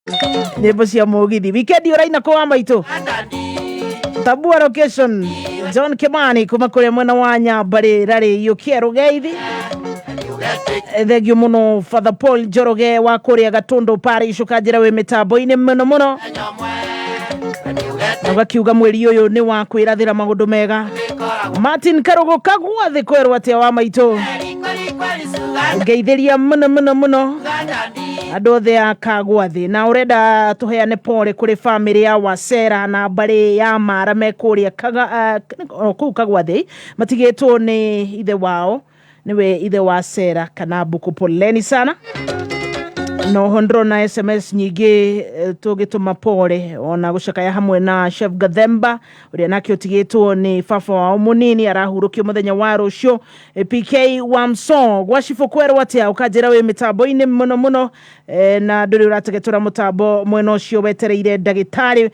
Nyĩmbo cia mũgithi. Wikendi ũraina kũ wa maitũ? Tabua location John Kimani kuma kũrĩa mwena wa Nyambarĩ rarĩ Yukia Rũgeithi. Thengio mũno Father Paul Njoroge wa kũrĩa Gatũndũ Parish, ũkanjĩra wĩ mĩtambo-inĩ mũno mũno, na ũgakiuga mweri ũyũ nĩ wa kwĩrathĩra maũndũ mega. Martin Karũgũ kagwa thĩ kwerwo atĩa wa maitũ, ngeithĩria mũno mũno mũno andũ othe a kagwa thĩ, na ũrenda tũheane pole kũrĩ famĩlĩ ya Wasera na mbarĩ ya Mara me kũrĩa kaga, uh, kũu kagwa thĩ, matigĩtwo nĩ ithe wao, nĩwe ithe wa Sera kana Mbuku. Poleni sana. Noho ndĩrona SMS nyingĩ tũgĩtũma pole ona gũcakaya hamwe na Chef Gathemba ũrĩa nake ũtigĩtwo nĩ baba wao mũnini, arahurũkio mũthenya wa rũciũ. PK wa Mso gwa cibũ kwerwo atĩa? Ũkanjĩra wĩ mĩtambo-inĩ mũno mũno, na ndũrĩ ũrategetũra mũtambo mwena ũcio, wetereire ndagĩtarĩ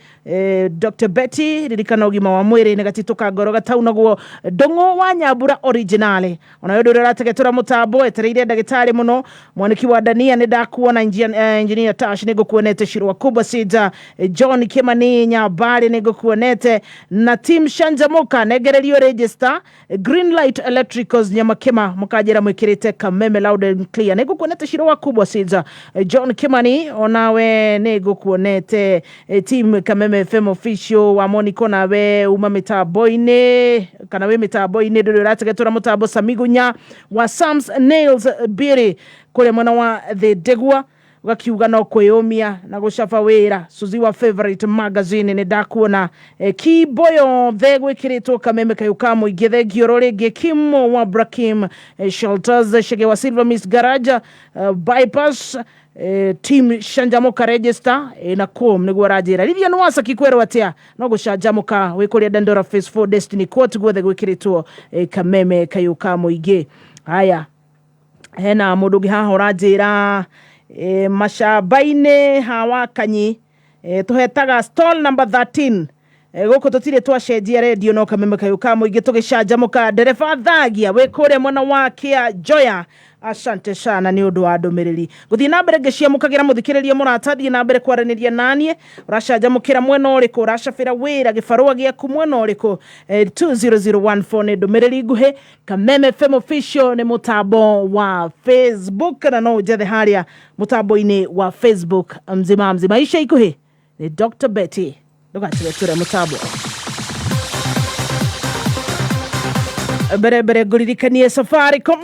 Dr. Betty. Ririkana ũgima wa mwĩrĩ nĩ gatitũ ka ngoro gataunagwo. Ndũng'ũ wa Nyambura originale, onayo ndũrĩ ũrategetũra mũtambo, etereire ndagĩtarĩ mũno. Mwaniki wa Dania nĩ ndakuona. Engineer Tash nĩ ngũkuonete. Shirwa Kuba Sida, John Kimani Nyambari nĩ ngũkuonete, na team Shanjamuka nengererio register Green Light Electricals Nyamakima, mũkanjĩra mwĩkĩrĩte Kameme loud and clear. Nĩ ngũkuonete Shiro wa Kubwa Sida, John Kimani, onawe nĩ ngũkuonete. Team Kameme FM official wa Monico, nawe uma mĩtambo-inĩ kana wĩ mĩtambo-inĩ, ndũrĩ ũrategetũra mũtambo. Samigunya wa Sams Nails Beauty kũrĩa mwena wa Thĩndĩgua, ũgakiuga no kwĩyũmia na gũcaba wĩra. Suzi wa Favorite Magazine nĩ ndakuona. Kimbo yothe gwĩkĩrĩtwo Kameme kayũ ka mũingĩ, thengio ro rĩngĩ. Kimo wa Brakim Shelters, Shege wa Silver Miss Garage, Bypass, team Shanjamuka register na com nĩguo aranjĩra. Lilian Wasaki kwerwo atĩa? No gũcanjamũka wĩ kũrĩa Dandora Phase 4 Destiny Court, guothe gwĩkĩrĩtwo Kameme kayũ ka mũingĩ. Haya, hena mũndũ ũngĩ haha ũranjĩra macamba-inĩ ha Wakanyi, tũhetaga stall number 13. Gũkũ tũtirĩ twacenjia redio, no Kameme kayũ ka mũingĩ tũgĩcanjamũka. Ndereba Thagia wĩ kũrĩa mwena wa Kĩa Njoya, asante sana nĩ ũndũ wa ndũmĩrĩri. Ngũthiĩ na mbere ngĩciamũkagĩra. Mũthikĩrĩria mũrata, thiĩ na mbere kwaranĩria naniĩ. Ũracanjamũkĩra mwena ũrĩkũ? Ũracabĩra wĩra gĩbarũa gĩaku mwena ũrĩkũ? 20014 nĩ ndũmĩrĩri nguhĩ. Kameme FM official nĩ mũtambo wa Facebook, na no ũnjethe harĩa mũtambo-inĩ wa Facebook mzima mzima. Ica ikuhĩ nĩ Dr. Betty, ndũgatigetũre mũtambo. Mbere mbere ngũririkanie Safaricom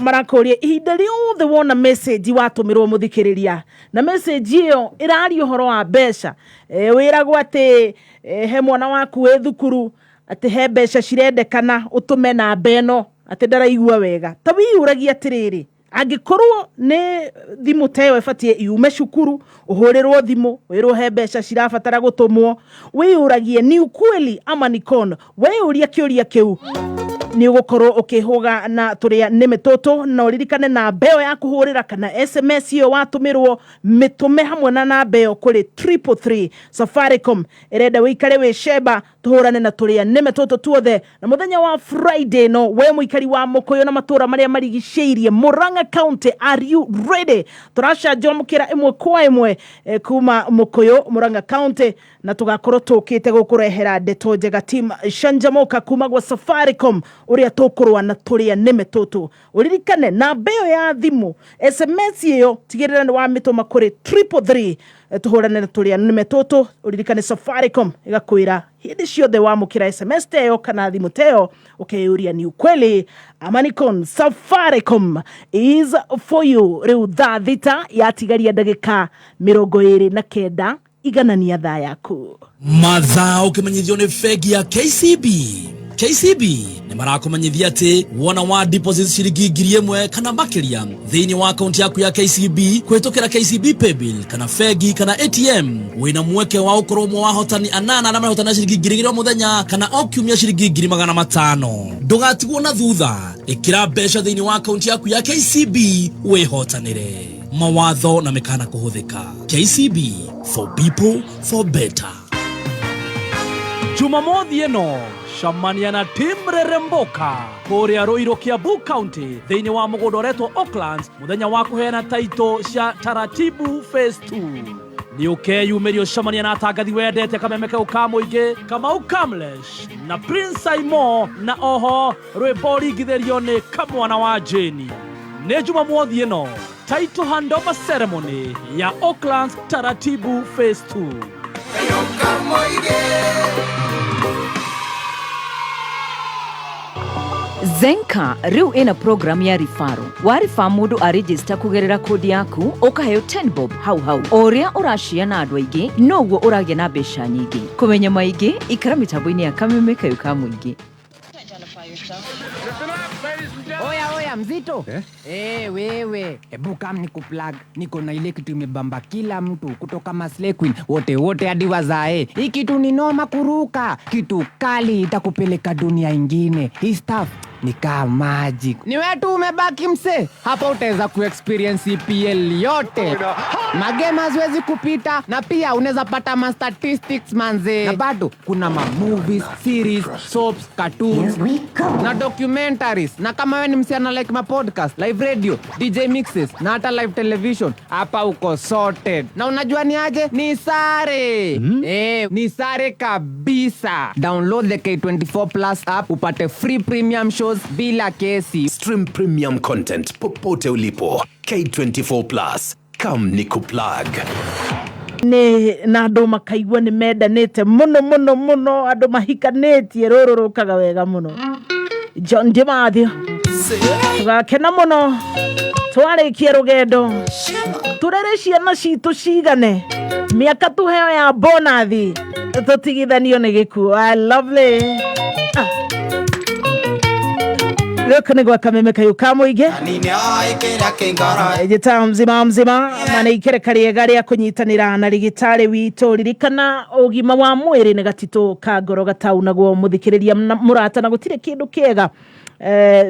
marakũria ihinda rĩothe wona message watũmĩrwo, mũthikĩrĩria, na message ĩyo ĩraria ũhoro wa mbeca, wĩragwo atĩ he mwana waku wĩ thukuru, atĩ he mbeca cirendekana ũtũme namba ĩno, atĩ ndaraigua wega, ta wiyũragia atĩrĩrĩ, angĩkorwo nĩ thimũ ta ĩyo ĩbatiĩ yume cukuru, ũhũrĩrwo thimũ wĩrwo he mbeca cirabatara gũtũmwo, wĩyũragie ni ukweli ama ni con. Weyũria kĩũria kĩu, nĩ ũgũkorwo ũkĩhũga na tũrĩa nĩmĩ tũtũ. Na ũririkane namba ĩyo ya kũhũrĩra kana SMS ĩyo watũmĩrwo, mĩtũme hamwe na namba ĩyo kũrĩ 333. Safaricom ĩrenda wĩikare wĩ cemba, tũhũrane na tũrĩa nĩme tũtũ tuothe. Na mũthenya wa Friday no we mũikari wa Mũkũyũ na matũra marĩa marigicĩirie Murang'a County, are you ready? Tũracanjamũkĩra ĩmwe kwa ĩmwe kuma Mũkũyũ, Murang'a County, na tũgakorwo tũkĩte gũkũrehera ndeto njega, team Shanjamoka kuma gwa Safaricom, ũrĩa tũkũrũa na tũrĩa nĩme tũtũ. Ũririkane namba ĩyo ya thimũ, SMS ĩyo, tigĩrĩra nĩ wamĩtũma kũrĩ 333, tũhũrane na tũrĩa nĩme tũtũ. Ũririkane Safaricom ĩgakwĩra hĩndĩ ciothe wamũkĩra SMS ta ĩyo kana thimũ ta ĩyo, ũkeyũria ni ukweli ama ni con. Safaricom is for you. Rĩu thaa 6 yatigaria ndagĩka 29, iganania thaa yaku. Mathaa ũkĩmenyithio nĩ bengi ya KCB. KCB nĩ marakũmenyithia atĩ wona wa deposit ciringi 1,000 kana makĩria thĩinĩ wa akaunti yaku ya KCB kũhĩtũkĩra KCB Paybill kana bengi kana ATM, wĩna mweke wa gũkorwo ũmwe wa ahotani anana arĩa marahotana ciringi 2,000 o mũthenya kana o kiumia ciringi 500,000. Ndũgatigwo na thutha, ĩkĩra mbeca thĩinĩ wa akaunti yaku ya KCB wĩhotanĩre. Mawatho na mĩkana kũhũthĩka. KCB, for people, for better. Jumamothi ĩno camania na Team Reremboka kũrĩa Ruiru, Kiambu County, thĩinĩ wa mũgũnda ũretwo Oaklands, mũthenya wa kũheana taito cia Taratibu Phase 2. Nĩ ũkeyumĩria ũcemania na atangathi wendete kameme kau ka mũingĩ Kamau Kamlesh na Prince Saimo na oho rwĩmbo ringithĩrio nĩ Kamwana wa Jane. Nĩ Jumamothi ĩno title handover ceremony ya Oaklands Taratibu Phase 2. Zenka rĩu ĩna program ya rifaro wariba mũndũ arĩnjĩsta kũgerera kodi yaku ũkaheo 10 bob hau hau o ũrĩa ũracia na andũ aingĩ noguo ũragĩa na mbeca nyingĩ kũmenya maingĩ ikara mĩtambo-inĩ ya kameme kayũ ka mũingĩ. Oya oya mzito eh? Wewe ebu kam ni kuplug, niko na ile kitu imebamba kila mtu kutoka Maslay Queen wote wote hadi wazae. Hii kitu ni noma kuruka, kitu kali itakupeleka dunia ingine. Hii stuff ni kaa magic. Ni wewe tu umebaki mse, hapa utaweza kuexperience EPL yote, magame haziwezi kupita, na pia unaweza pata ma statistics manze, na bado kuna ma movies, series, soaps, cartoons na documentaries. Na kama wewe ni msichana like ma podcast, live radio, DJ mixes na hata live television, hapa uko sorted. Na unajua ni aje? Ni sare. Ni sare kabisa. Download the K24 Plus app upate free premium shows bila kesi. Stream premium content popote ulipo. K24 Plus. Come nikuplug. Nĩ na andũ makaigua nĩ mendanĩte mũno mũno mũno, andũ mahikanĩtie, rũrũ rũkaga wega mũno. John Dimathio, tũgakena mũno twarĩkia rũgendo, tũrere ciana citũ cigane mĩaka tũheo ya bonathi, tũtigithanio nĩ gĩkuũ. I lovely. Gũkũ nĩ gwa kameme kayũ ka mũingĩ, njĩtaga mzima mzima na nĩ ikereka rĩega rĩa kũnyitanĩra na rĩgĩtarĩ witũ. Ririkana ũgima wa mwĩrĩ nĩ gatitũ ka ngoro gataunagwo, mũthikĩrĩria mũrata, na gũtirĩ kĩndũ kĩega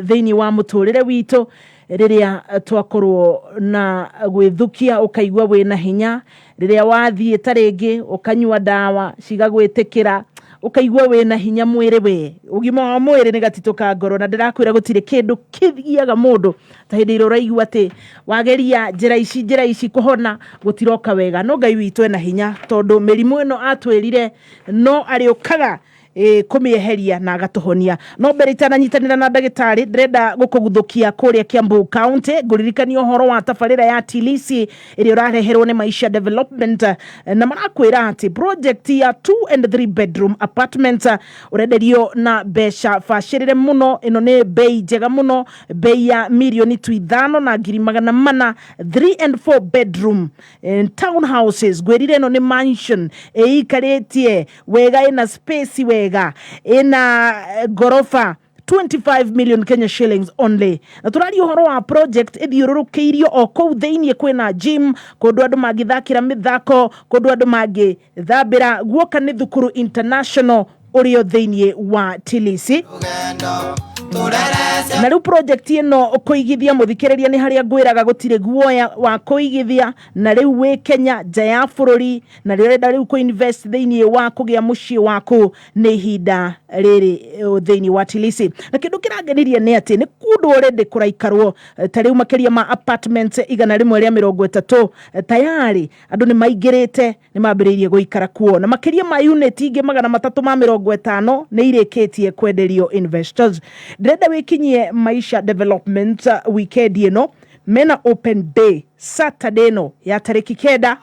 thĩinĩ wa mũtũrĩre witũ rĩrĩa twakorwo na gwĩthukia ũkaigua wĩna hinya, rĩrĩa wathiĩ ta rĩngĩ ũkanyua ndawa cigagwĩtĩkĩra ũkaigua wĩna hinya mwĩrĩ. We ũgima wa mwĩrĩ nĩ gatitũ ka ngoro, na ndĩrakwĩra gũtirĩ kĩndũ kĩgiaga mũndũ ta hĩndĩ ĩrĩa ũraigua atĩ wageria njĩra ici kũhona gũtiroka wega. No Ngai witũ ena hinya, tondũ mĩrimũ ĩno atwĩrire no arĩũkaga kũmĩeheria na agatuhonia. No mbere itananyitanĩra na ndagĩtarĩ, ndĩrenda gũkũguthũkia kũrĩa Kiambu County, ngũririkania ũhoro wa tabarĩra ya Tilisi ĩrĩa ũrareherwo nĩ Maisha Development, na marakwĩra atĩ project ya 2 and 3 bedroom apartment ũrenderio na mbeca bacĩrĩre mũno. Ĩno nĩ bei njega mũno, bei ya 5,400,000. 3 and 4 bedroom townhouses, ngwĩrire ĩno nĩ mansion ĩikarĩtie wega, ĩna space wega, ĩna ngoroba, 25 million Kenya shillings only. Na tũraria ũhoro wa project ĩthiũrũrũkĩirio o kũu thĩiniĩ kwĩna gym, kũndũ andũ mangĩthakĩra mĩthako, kũndũ andũ mangĩthambĩra. Guoka nĩ thukuru international ũrĩa thĩiniĩ wa Tilisi. Na rĩu project ĩno kũigithia, mũthikĩrĩria, nĩ harĩa ngwĩraga gũtirĩ guoya wa kũigithia. Na rĩu wĩ Kenya, nja ya bũrũri, na rĩrĩa ũrenda rĩu kũinvest thĩiniĩ wa kũgĩa mũciĩ waku, nĩ ihinda rĩrĩ thĩiniĩ wa Tilisi. Na kĩndũ kĩrangenirie nĩ atĩ nĩ kũndũ already kũraikarwo, ta rĩu makĩria ma apartments 130 tayari andũ nĩ maingĩrĩte, nĩ mambĩrĩirie gũikara kuo, na makĩria ma unit ingĩ 350 nĩ irĩkĩtie kwenderio investors. Ndĩrenda wĩkinyie Maisha Development weekend ĩno, mena open day Saturday ĩno ya tarĩki 9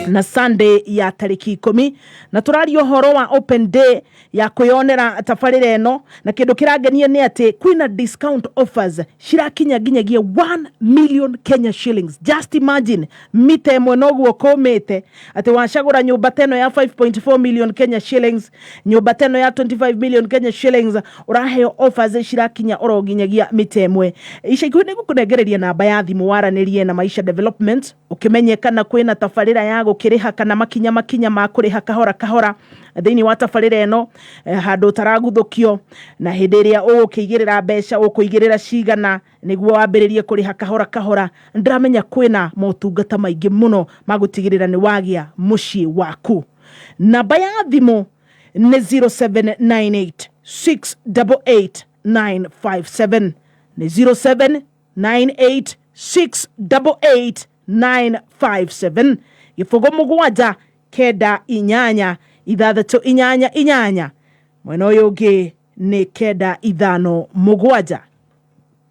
na Sunday ya tarĩki 10. Na tũraria ũhoro wa open day ya kwĩyonera tabarĩra ĩno, na kĩndũ kĩrangenia nĩ atĩ kwĩna discount offers cirakinya nginyagia 1 million Kenya shillings. Just imagine, mita ĩmwe noguo kũmĩte atĩ wacagũra nyũmba ta ĩno ya 5.4 million Kenya shillings, nyũmba ta ĩno ya 25 million Kenya shillings, ũraheo offers cirakinya oro nginyagia mita ĩmwe. Ica ikuhĩ nĩ ngũkũnengereria namba ya thimũ waranĩrie na Maisha Development, ũkĩmenye kana kwĩna tabarĩra ya gũkĩrĩha kana makinya makinya ma kũrĩha kahora kahora thĩinĩ wa tabarĩra ĩno, handũ ũtaraguthũkio, na hĩndĩ ĩrĩa ũgũkĩigĩrĩra mbeca ũkũigĩrĩra cigana nĩguo wambĩrĩrie kũrĩha kahora kahora. Ndĩramenya kwĩna motungata maingĩ mũno ma gũtigĩrĩra nĩ wagĩa mũciĩ waku. Namba ya thimũ nĩ 0798 688 957, nĩ 0798 688 957. Gĩbũgũ mũgwanja kenda inyanya ithathatũ inyanya inyanya, mwena ũyũ ũngĩ nĩ kenda ithano mũgwanja.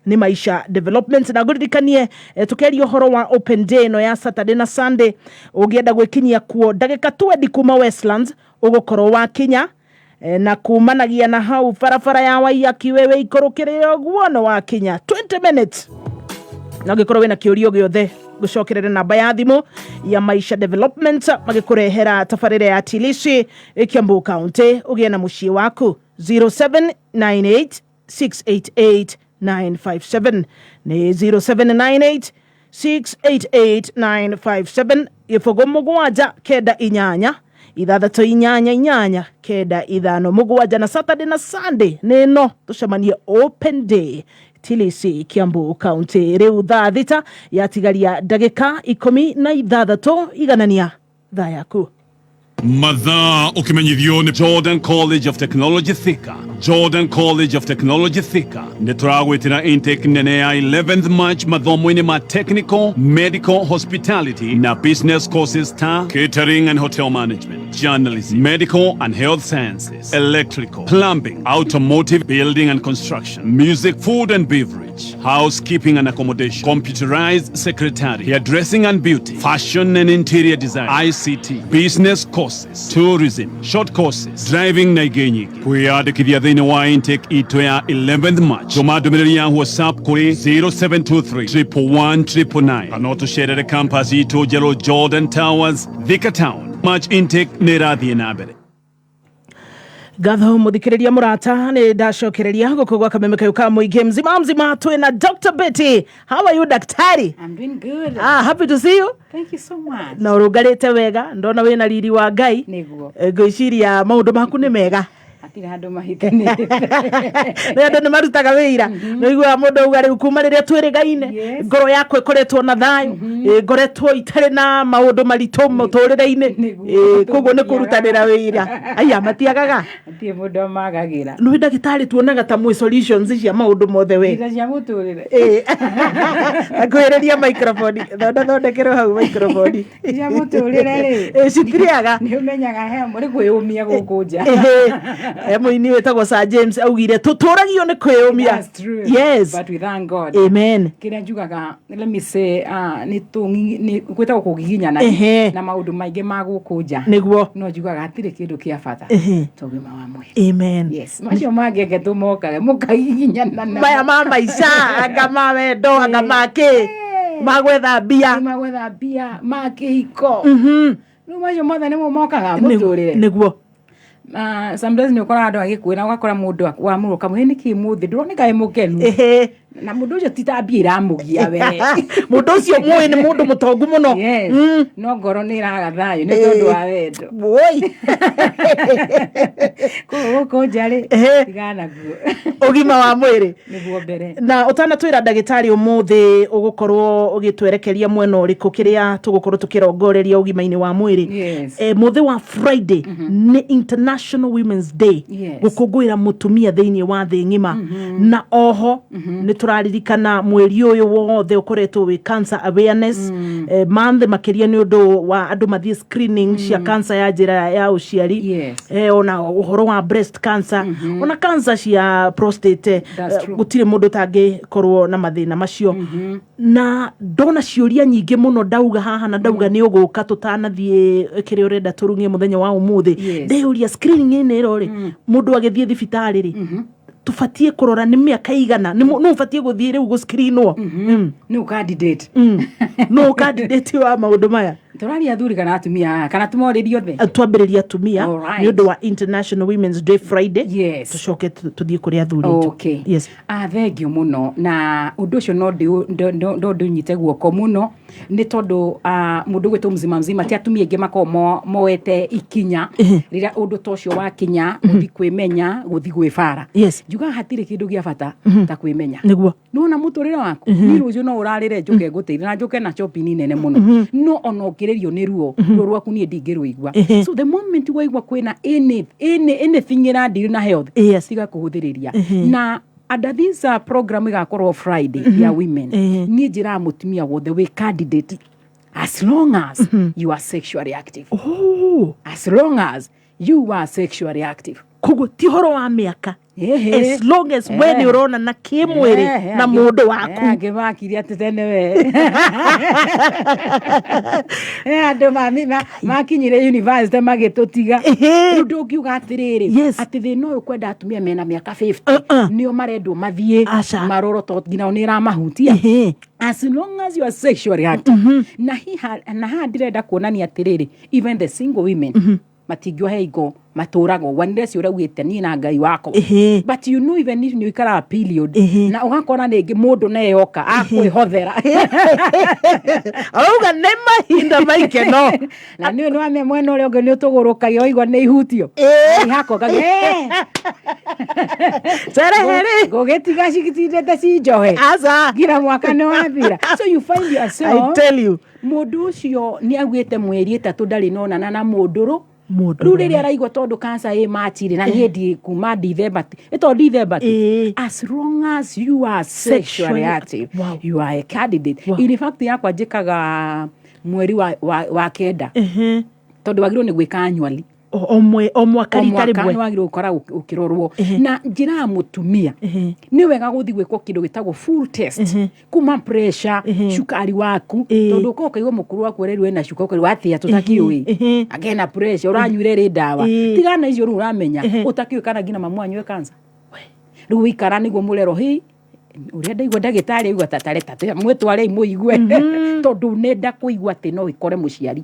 Nĩ Maisha Development. Na ngũririkanie tũkeria ũhoro wa open day ĩno ya Saturday na Sunday. Ũngĩenda gwĩkinyia kuo, ndagĩka 20 kuma Westlands ũgũkorwo wakinya, na kumanagia na hau barabara ya Waiyaki wewe ikũrũkĩrĩre ũguo nĩ wakinya 20 minutes. Na ũngĩkorwo wĩna kĩũria gĩothe, gũcokerere namba ya thimũ ya Maisha Development magĩkũrehera tabarĩra ya Tilisi, Kiambu County, ũgĩe na mũciĩ waku. 0798 688 957, nĩ 0798 688 957. Gĩbũgũ mũgwanja kenda inyanya ithathatũ inyanya inyanya kenda ithano mũgwanja. Na Saturday na Sunday nĩ ĩno tũcemanie open day Tilisi, Kiambu County. Rĩu thaa 6 yatigaria ndagĩka 16, iganania thaa yaku. Mathaa ũkĩmenyithio nĩ Jordan College of Technology Thika. Jordan College of Technology Thika nĩ tũragwĩtĩra intake nene ya 11th March mathomo-inĩ ma technical, medical, hospitality na business courses ta catering and hotel management, journalism, medical and health sciences, electrical, plumbing, automotive, building and construction, music, food and beverage, housekeeping and accommodation, computerized secretary, hairdressing and beauty, fashion and interior design, ICT, business courses, tourism, short courses, driving na ingĩ nyingĩ. Kwĩyandĩkithia thĩinĩ wa intake itũ ya 11th March, tũma ndũmĩrĩri ya WhatsApp kũrĩ 0723 111 999 kana ũtũcerere campus itũ njerũ, Jordan Towers, Thika Town. March intake nĩ ĩrathiĩ na mbere. Ngatho muthikiriria murata, ni ndacokereria guku gwa kameme kayu ka muingi mzima mzima. Twina Dr. Betty. How are you, daktari? I'm doing good. Ah, happy to see you. Thank you so much. Na ũrũngarĩte wega, ndona wĩna riri wa Ngai. Nĩguo. Ngwĩciria maũndũ maku nĩ mega. Hatirĩ handũ mahĩtanĩte. Nĩ andũ nĩ marutaga wĩira, nĩ ũiguaga mũndũ auga rĩu kuma rĩrĩa twĩrĩgaine ngoro yakwa ĩkoretwo na thayũ. Ngoretwo itarĩ na maũndũ maritũ mũtũrĩre-inĩ. Nĩguo. Koguo nĩ kũrutanĩra wĩira, aya matiagaga. Hatirĩ mũndũ amagagĩra. Nĩ ndagĩtarĩ, tuonaga ta mwĩ solutions cia maũndũ mothe we. Njĩra cia mũtũrĩre. Akuhĩrĩria microphone, thonda thondekerwo hau microphone. Cia mũtũrĩre rĩ. Citiriaga. Nĩ ũmenyaga he mũrĩ kwĩyũmia gũkũ nja. He mũini wĩtagwo Sir James augire tũtũragio nĩ kwĩyũmia. That's true. But we thank God. Amen. Kĩrĩa njugaga, let me say, nĩ nĩ gwĩtagwo kũgiginyana na maũndũ maingĩ ma gũkũ nja. No njugaga hatirĩ kĩndũ kĩa bata ta ũgima wa mwĩrĩ. Amen. Yes, macio mangĩ enge tũmokage mũkagiginyana namo. Maya ma maica, anga ma wendo, anga ma kĩ, ma gwetha mbia. Ma gwetha mbia, ma kĩhiko, rĩu macio mothe nĩmo mokaga mũtũrĩre. Sometimes nĩ ũkoraga andũ agĩkwĩra, ũgakora mũndũ wamũra ũkamwĩra, "Nĩkĩ mũthĩ ndũroneka wĩ mũkenu?" Na mũndũ ũcio ti ta mbia iramũgia we. Mũndũ ũcio mũĩ nĩ mũndũ mũtongu mũno. Yes. No ngoro nĩ ĩraga thayũ nĩ tondũ wa wendo. Woi. Koguo gũkũ nja rĩ, tigana naguo. Ũgima wa mwĩrĩ nĩguo mbere. Na ũtanatwĩra, ndagĩtarĩ, ũmũthĩ ũgũkorwo ũgĩtwerekeria mwena ũrĩkũ, kĩrĩa tũgũkorwo tũkĩrongoreria ũgima-inĩ wa mwĩrĩ? Mũthĩ wa Friday nĩ International Women's Day, gũkũngũĩra mũtumia thĩinĩ wa thĩ ng'ima. Na oho nĩ tũraririkana mweri ũyũ wothe ũkoretwo wĩ cancer awareness month, makĩria nĩ ũndũ wa andũ mathiĩ screening cia cancer ya njĩra ya ũciari, ona ũhoro wa breast cancer, ona cancer cia prostate. That's true. Gũtirĩ mũndũ ũtangĩkorwo na mathĩna macio. Na ndona ciũria nyingĩ mũno ndauga haha na ndauga nĩ ũgũka tũtanathiĩ kĩrĩa ũrenda tũrung'ie mũthenya wa ũmũthĩ. Ndeyũria, screening ĩno ĩro rĩ, mũndũ agĩthiĩ thibitarĩ rĩ, tũbatiĩ kũrora nĩ mĩaka igana nĩ nũ ũbatiĩ gũthiĩ rĩu gũscreenwo? Nĩ candidate. Nũ candidate wa maũndũ maya? Tũraria athuri kana atumia haha, kana tũmorĩrie othe? Twambĩrĩria atumia nĩ ũndũ wa International Women's Day Friday, tũcoke tũthiĩ kũrĩ athuri aitũ. Okay. Ah, thank you mũno. Na ũndũ ũcio no ndĩũnyite guoko mũno, nĩ tondũ mũndũ gwĩtwo mzima mzima ti atumia aingĩ makoragwo moete ikinya rĩrĩa ũndũ ta ũcio wakinya, gũthi kwĩmenya, gũthi gwĩbara. Njugaga hatirĩ kĩndũ gĩa bata ta kwĩmenya. Nona mũtũrĩre waku ni rũciũ no ũrarĩre njũke ngũteithie na njũke na shopping nene mũno, no ona ũkĩrĩrio nĩ ruo, ruo rwaku niĩ ndingĩrũigua. So the moment waigua kwĩna anything ĩra deal na health, tiga kũhũthĩrĩria. Na under this program ĩgakorwo Friday ya women, niĩ njĩraga mũtumia wothe wĩ candidate. As long as you are sexually active. Oh. As long as you are sexually active. Koguo ti ũhoro wa mĩaka. Ehe. As long as we nĩ ũronana kĩmwĩrĩ na mũndũ waku. Angĩ makire atĩ tene we. Andũ makinyire university magĩtũtiga. Rĩu ndũngiuga atĩrĩrĩ, atĩ thĩna ũyũ kwenda atumia mena mĩaka 50 nĩo marendwo mathiĩ Aca. maroro tondũ nginya o nĩ ĩramahutia. As long as you are sexually active. Na hiha na haha ndĩrenda kuonania atĩrĩrĩ, even the single women matingĩohe ingo matũragwo unless ũrĩa ugĩte niĩ na Ngai wakwa. But you know, even if nĩ ũikaraga period na ũgakora rĩngĩ mũndũ neyoka akwĩhothera. Arauga nĩ mahinda maikeno. Na nĩ nĩ mwena ũrĩa ũngĩ nĩ ũtũgũrũkagia waigua nĩ ihutio ihako Cerehere. Ngũgĩtiga citindĩte cinjohe Aca. nginya mwaka nĩ wathira, so you find yourself I tell you. Mũndũ ũcio nĩ augĩte mweri 3 ndarĩ nonana na mũndũ rũ. Mũndũ Rĩu rĩrĩa araigua tondũ cancer ĩ March rĩ, na niĩ ndi kuma December ĩto December as long as you are sexually Sexually active, you are a candidate. In fact, yakwa njĩkaga mweri wa 9 tondũ wagĩrĩirwo nĩ gwĩka annually. O mwaka O rita mwaka rĩmwe. Nĩ wagĩrĩirwo gũkoragwo ũkĩrorwo na njĩra ya mũtumia nĩ wega gũthiĩ gwĩkwo kĩndũ gĩtagwo full test, kuma pressure, cukari waku, tondũ ũkorwo ũkaigua mũkũrũ waku arerirwo ena cukari, ũkaigua atĩa tũtakĩũĩ agena pressure, ũranyuire rĩ ndawa tigana icio, rĩu ũramenya ũtakĩũĩ kana nginya mamu anyue cancer. Rĩu wĩikara nĩguo mũrerwo hĩ ũrĩa ndaigua ndagĩtarĩ aigua tatareta mwĩtwarei mũigue tondũ nenda kũigua atĩ no ĩkore mũciari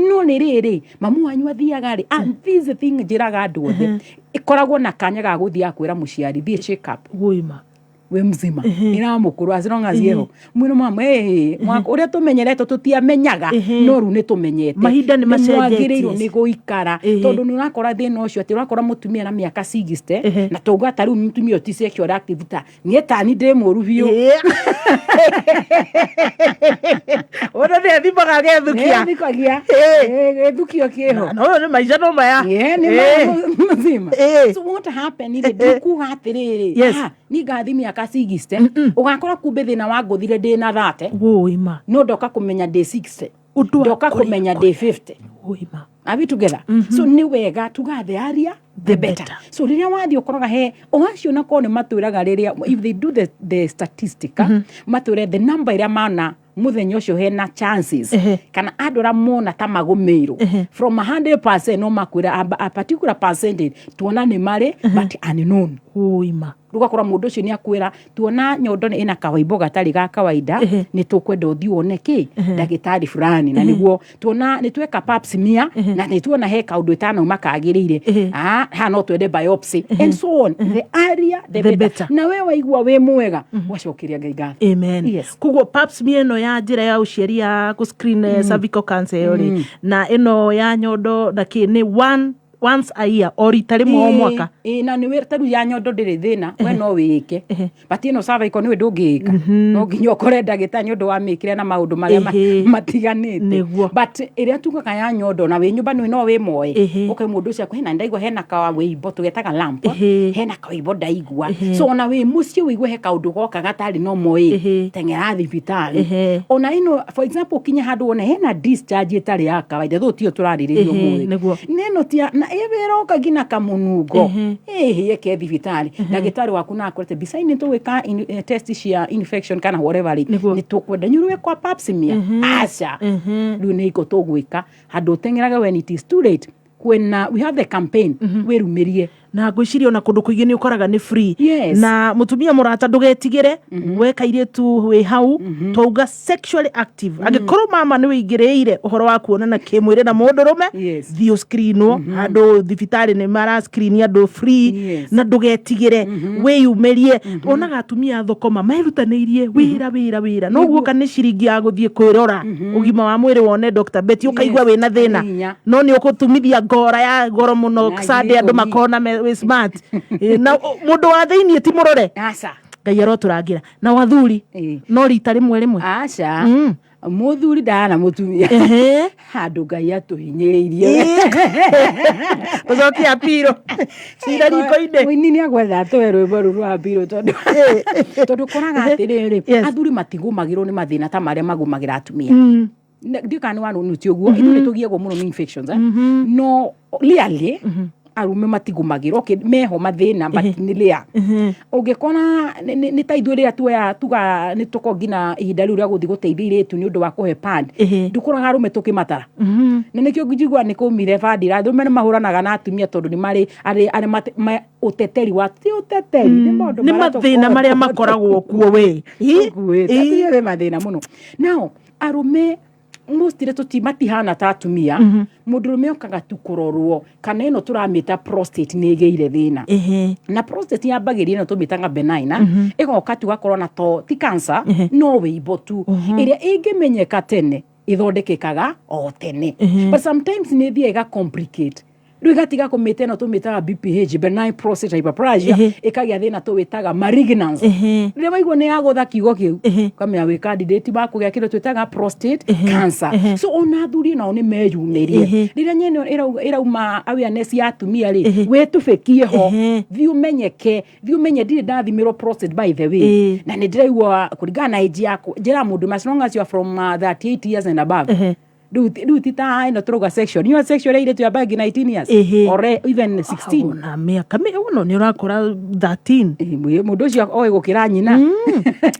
no nĩ rĩrĩ mamu wanyu athiaga rĩ. And this thing njĩraga andũ othe, ĩkoragwo na kanya ga gũthiaga kwĩra mũciari thiĩ check up. Gũima. Wĩ mzima ĩramũkũrũ as long as yeho mwĩrĩ mama mwaka ũrĩa tũmenyeretwo tũtiamenyaga no rĩu nĩ tũmenyete. Mahinda nĩ macenjetie. Mwagĩrĩirwo nĩ gũikara tondũ nĩ ũrakora thĩna ũcio atĩ ũrakora mũtumia na mĩaka 60 na tauga ta rĩu mũtumia ũyũ ti sexual active, ta niĩ tani ndĩ mũru biũ. Ũndũ nĩ athimaga agethukia. Nĩthikagia gĩthukio kĩho. Na ũyũ nĩ maica no maya. Nĩ mzima. So what happen rĩ, ndikuga atĩrĩrĩ, niĩ ngathi mĩaka 60 ũgakora kumbe thĩna wa ngũthire ndĩ na 30. Gũima. No ndoka kũmenya ndĩ 60. Ũndũ wa Ndoka kũrĩa kũmenya ndĩ 50. Gũima. Are we together? So nĩ wega tuga the earlier the better. So rĩrĩa wathiĩ ũkoraga he o acio na korwo nĩ matwĩraga rĩrĩa if they do the statistic, matwĩre the number ĩrĩa mana mũthenya ũcio hena chances kana andũ arĩa mona ta magũmĩirwo from 100%, no makwĩra a particular percentage tuona nĩ marĩ but unknown. Gũima. Rĩu ũgakora mũndũ ũcio nĩ akwĩra tuona nyondo ĩna kawaimbo gatarĩ ga kawaida, nĩ tũkwenda ũthiĩ wone kĩ ndagĩtarĩ fulani, na nĩguo tuona nĩ tweka pap smear na nĩ tuona he kaũndũ ĩtanauma kagĩrĩire. Ah, haha no twende biopsy and so on. The earlier the The better. better. Na we waigua wĩ mwega wacokeria Ngai ngatho. Amen. Yes. Koguo pap smear ĩno ya njĩra ya ũciari ya gũ screen cervical cancer ĩyo rĩ, na ĩno ya nyondo na kĩ nĩ once a year, o rita rĩmwe o mwaka. Ĩĩ, na nĩ ta rĩu ya nyondo ndĩrĩ thĩna, we no wĩĩke, but ĩno cervical nĩwe ndũngĩĩka, no nginya ũkore ndagĩtarĩ nĩ ũndũ wa mĩkĩre na maũndũ marĩa matiganĩte. But ĩrĩa tugaga ya nyondo na wĩ nyũmba nĩ no wĩmoe ũke mũndũ ũcio akwĩra, hena ndaigua hena kawĩimbo tũgetaga lump, hena kawĩimbo ndaigua. So ona wĩ mũciĩ wĩigue he kaũndũ goka gatarĩ no moĩ, teng'era thibitarĩ. Ona ĩno, for example, ũkinye handũ wone hena discharge ĩtarĩ ya kawaida, thũ tiyo tũrarĩrĩria ũmũthĩ. Neno tia na ĩwĩroka nginya kamũnungo ĩhĩ eke thibitarĩ ndagĩtarĩ waku na akwĩrĩte mbica-inĩ tũgwĩka test cia infection kana whatever rĩ, nĩ tũkwenda nyũrũe kwa pap smear, aca rĩu nĩ iko tũgwĩka handũ ũteng'eraga when it is too late, when we have the campaign wĩrumĩrie. Na ngwĩciria ona kũndũ kũingĩ nĩ ũkoraga nĩ free. Yes. Na mũtumia mũrata, ndũgetigĩre we kairĩtu wĩ hau twauga sexually active, angĩkorwo mama nĩ wĩingĩrĩire ũhoro wa kuonana kĩmwĩrĩ na mũndũrũme, thiĩ ũscreenwo handũ thibitarĩ nĩ mara screen andũ free. Na ndũgetigĩre, wĩyumĩrie. Wonaga atumia a thũkũma merutanĩirie wĩra wĩra wĩra, no guoka nĩ ciringi ya gũthiĩ kwĩrora ũgima wa mwĩrĩ wone Dr. Betty, ũkaigua wĩna thĩna. Hinya. No nĩ ũgũtumithia ngora ya goro mũno Na Sunday andũ ngiri 10. makona wĩ smart. Na mũndũ wa thĩiniĩ ti mũrore. Aca. Ngai arotũrangĩra. Na wathuri no rita rĩmwe rĩmwe? Aca, mũthuri ndana mũtumia handũ Ngai atũhinyĩrĩirie. Tũcokie apiro cira riko-inĩ. Mũini nĩ agwetha atũhe rwĩmbo rũu rwa apiro tondũ ũkoraga atĩrĩrĩ, athuri matigũmagĩrwo nĩ mathĩna ta marĩa magũmagĩra atumia. Ndiũ kana nĩ wanunuti ũguo, ithuĩ nĩ tũgiagwo mũno nĩ infections, eh? No rarely arume matigumagĩra. Okay, meho mathĩna, but nĩ rare ũngĩkora nĩ ta ithuĩ rĩrĩa tuoya tuga nĩ tũkorwo nginya ihinda rĩu rĩa gũthiĩ gũteithia irĩtu nĩ ũndũ wa kũhe pad, ndũkoraga arũme tũkĩmatara. Na nĩkĩo njigua nĩ kũmire bandi arũme nĩ mahũranaga na atumia tondũ nĩ marĩ arĩ ũteteri wa ti ũteteri, nĩ maũndũ Nĩ marĩa mathĩna marĩa makoragwo kuo we. Tũkuĩte. Atumia me mathĩna mũno. Now arũme mostly tũti matihana ta atumia. Mũndũrũme okaga tu kũrorwo kana ĩno tũramĩta prostate nĩ ĩgĩire thĩna. Na prostate yambagĩrĩria ĩno tũmĩtaga benign, ĩgoka tu gakorwo na to ti cancer, no wĩimbo tu ĩrĩa ĩngĩmenyeka tene ĩthondekekaga o tene. But sometimes nĩ ĩthiaga ĩga complicate, rĩu ĩgatiga kũmĩta ĩno tũmĩtaga BPH, benign prostate hyperplasia, ĩkagĩa thĩna tũwĩtaga malignancy. Rĩrĩa waigua nĩ yagũtha kiugo kĩu, ũkamenya wĩ candidate wa kũgĩa kĩndũ twĩtaga prostate cancer. So ona athuri nao nĩ meyumĩrie. Rĩrĩa nyene ĩrauma awareness ya atumia rĩ, wĩtubĩkie ho, thiĩ ũmenyeke, thiĩ ũmenye ndirĩ ndathimĩrwo prostate, by the way. Na nĩ ndĩraigua kũringana na age yakwa, njĩra mũndũ as long as you are from 38 years and above. Rĩu ti ta ĩno tũrauga section iyo, section ya irĩtu yambaga nginya 18 years or even 16. Ona mĩaka ũno nĩ ũrakora 13. Mũndũ ũcio oĩ gũkĩra nyina.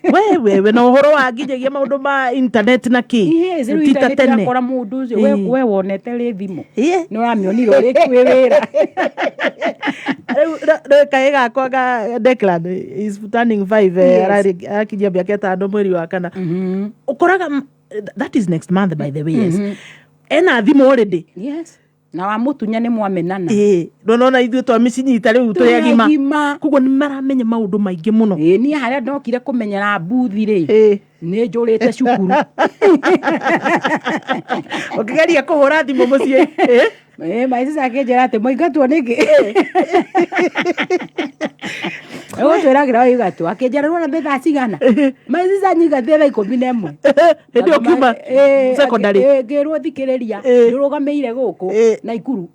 We wewe na ũhoro wa nginyagia maũndũ ma internet na kĩ. Yes, rĩu Ti ta internet tene. ũrakora mũndũ ũcio we wonete rĩ thimũ nĩ ũramĩonire ũrĩ kwĩ wĩra. Rĩu rĩu kahĩ gakwa ga Declan is turning 5, arakinyia mĩaka 5 mweri wa kana. Ũkoraga that is next month, by the way. Yes, ena thimũ already. Yes, na wamũtunya nĩ mwamenana. Ĩĩ, nona ithuĩ twamĩcinyita rĩu twĩ agima. Agima. Koguo nĩ maramenya maũndũ maingĩ mũno. Ĩĩ, niĩ harĩa ndokire kũmenyera mbuthi rĩ, nĩ njũrĩte cukuru. Ũkĩgeria kũhũra thimũ mũciĩ. Ĩĩ, my sister akĩnjĩra atĩ mũingatwo nĩkĩ ũgũtwĩragĩra waingatwo, akĩnjĩra rwona nĩ thaa cigana, my sister nyingatire thaa 11. Hĩndĩ ĩyo ũkiuma secondary. Ngĩrwo thikĩrĩria, ndũrũgamĩire gũkũ Naikuru.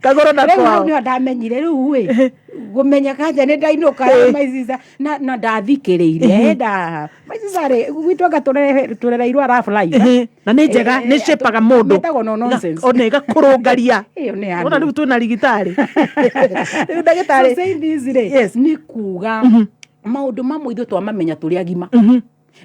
Kagoro na Rĩu hau kwao. nĩho ndamenyire rĩu ĩ gũmenya kanja nĩ ndainũka, my sister, na ndathikĩrĩirie nda my sister rĩ gwitũ anga tũrereirwo rough life. Na nĩ njega, nĩ shapeaga mũndũ. Mĩtagwo no nonsense. Ona ĩgakũrũngaria. Ĩyo nĩ Ona andũ. rĩu twĩna rigitari rĩu ndagĩtarĩ. So saying this rĩ, nĩ kuga maũndũ mamwe ithuĩ twamamenya tũrĩ agima.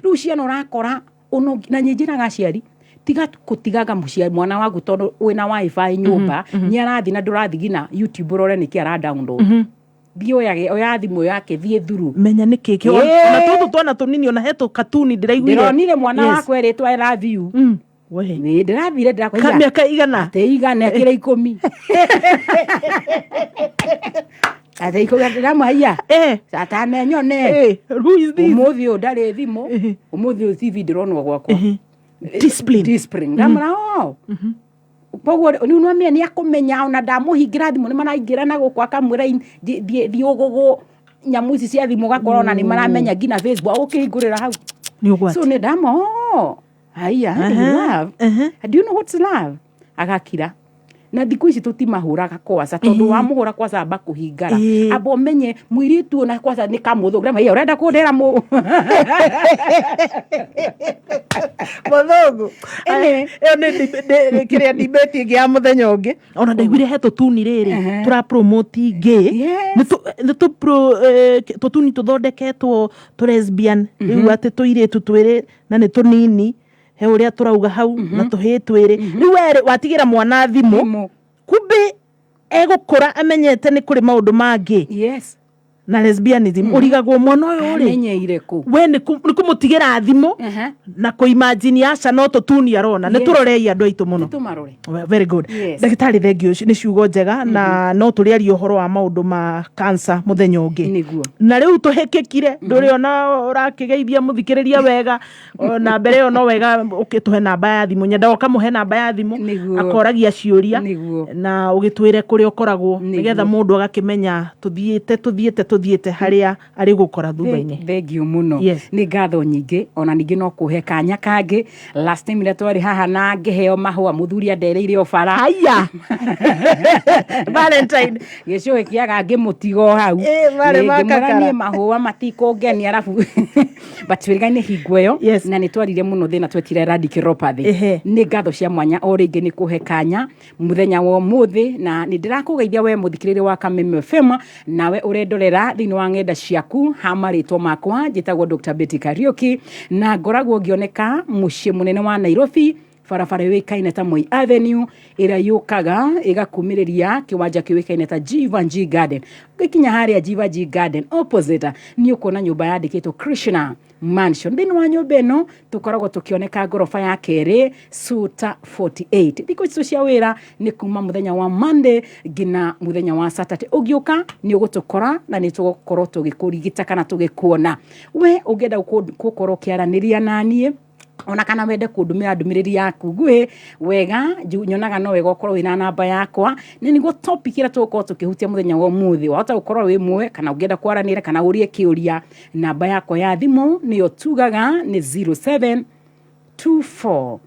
Rĩu ciana ũrakora ono na nĩ njĩraga aciari, tiga kũtigaga mũciari mwana waku tondũ wĩna wifi nyũmba, nĩ arathiĩ na ndũrathiĩ nginya YouTube ũrore nĩkĩ ara download. Thiĩ oyage oya thimũ yake, thiĩ thuru. Menya nĩ kĩ ona tũtũ twana tũnini, ona he tũkatuni ndĩraiguire. Ndĩronire mwana wakwa erĩtwo I love you. We. Ĩĩ, ndĩrathire Ka ndĩrakwĩra mĩaka igana? Atĩ igana ĩkĩra 10, atĩ 10 ndĩramũhaiya atamenyone. Who is this? Ũmũthĩ ũyũ ndarĩ thimũ, ũmũthĩ ũyũ TV ndĩronwo gwakwa. Discipline. Discipline ndamũra oh koguo rĩu nwamenya nĩ akũmenya ona ndamũhingĩra thimũ nĩ maraingĩra na gũkũ akamwĩra thiĩ ũgũgũ nyamũ ici cia thimũ, ũgakora ona nĩ maramenya nginya Facebook ũkĩhingũrĩra hau. Nĩ ũgwati. So nĩ ndama oh haiya, love, do you know what's love? Agakira. Na thikũ ici tũtimahũraga kwaca tondũ wamũhũra kwaca amba kũhingara. Amba ũmenye mũirĩtu ũyũ na kwaca nĩ kamũthũngũ. Ndamwĩra, ũrenda kũndĩra mũ Mũthũngũ. Anyway. Ĩyo nĩ kĩrĩa debate ĩngĩ ya mũthenya ũngĩ. Ona ndaiguire he tũtuni rĩrĩ tũra promote gay. Nĩ tũtuni tũthondeketwo tũ lesbian rĩu, atĩ tũirĩtu twĩrĩ na nĩ tũnini, he ũrĩa tũrauga hau na tũhĩĩ twĩrĩ. Rĩu werĩ watigĩra mwana thimũ, Thimũ. kumbe egũkũra amenyete nĩ kũrĩ maũndũ mangĩ na lesbianism. Ũrigagwo mwana ũyũ rĩ Amenyeire kũ? We nĩ kũmũtigĩra thimũ na kũimagine aca no tũtuni arona. Nĩ tũrorei andũ aitũ mũno. Tũmarore. Well, very good. Ndagĩtarĩ, thengiũ, nĩ ciugo njega na no tũrĩaria ũhoro wa maũndũ ma cancer mũthenya ũngĩ. Nĩguo. Na rĩu tũhĩkĩkire ndũrĩ ona ũrakĩgeithia mũthikĩrĩria wega. Na mbere ĩyo no wega ũkĩtũhe namba ya thimũ, nyendaga ũkamũhe namba ya thimũ akoragia ciũria na ũgĩtwĩre kũrĩa ũkoragwo nĩgetha mũndũ agakĩmenya tũthiĩte tũthiĩte Tũthiĩte harĩa arĩ gũkora thutha-inĩ. Thengiũ mũno. Nĩ ngatho nyingĩ, ona ningĩ no kũhe kanya kangĩ. Last time rĩrĩa twarĩ haha na ngĩheo mahũa, mũthuri andereire o bara. Haya, Valentine. Gĩcũhĩ kĩaga ngĩmũtiga o hau. Marĩ Ĩ, ngĩmwĩra makakara. niĩ mahũa matikũngenia, arabu but wĩrĩga nĩ hingo ĩyo na nĩ twaririe mũno thĩna twetire radiculopathy. Nĩ ngatho cia mwanya o rĩngĩ nĩ kũhe kanya mũthenya wa ũmũthĩ, na nĩ ndĩrakũgeithia we mũthikĩrĩria wa Kameme FM, nawe ũrendorera thĩinĩ wa ng'enda ciaku. Ha marĩtwa makwa njĩtagwo Dr. Betty Kariuki, na ngoragwo ngĩoneka mũciĩ mũnene wa Nairobi, barabara yũĩkaine ta Moi Avenue, ĩrĩa yũkaga ĩgakumĩrĩria kĩwanja kĩũĩkaine ta Jivanjee Garden. Ũgĩkinya harĩa Jivanjee Garden opposite, nĩ ũkuona nyũmba yandĩkĩtwo Krishna Mansion. Thĩinĩ wa nyũmba ĩno tũkoragwo tũkĩoneka ngoroba ya kerĩ, suta 48. Thikũ icio cia wĩra nĩ kuma mũthenya wa Monday nginya mũthenya wa Saturday. Ũngĩũka nĩ ũgũtũkora na nĩ tũgũkorwo tũgĩkũrigita kana tũgĩkuona. We ũngĩenda gũkorwo ũkĩaranĩria na niĩ, ona kana wende kũndũmĩra ndũmĩrĩri yaku nguhĩ wega, nyonaga no wega ũkorwo wĩna namba yakwa, nĩ nĩguo topic ĩrĩa tũgũkorwo tũkĩhutia mũthenya wa ũmũthĩ wahota gũkorwo wĩ mwe, kana ũngĩenda kwaranĩra kana ũrie kĩũria. Namba yakwa ya thimũ nĩyo tugaga nĩ 0724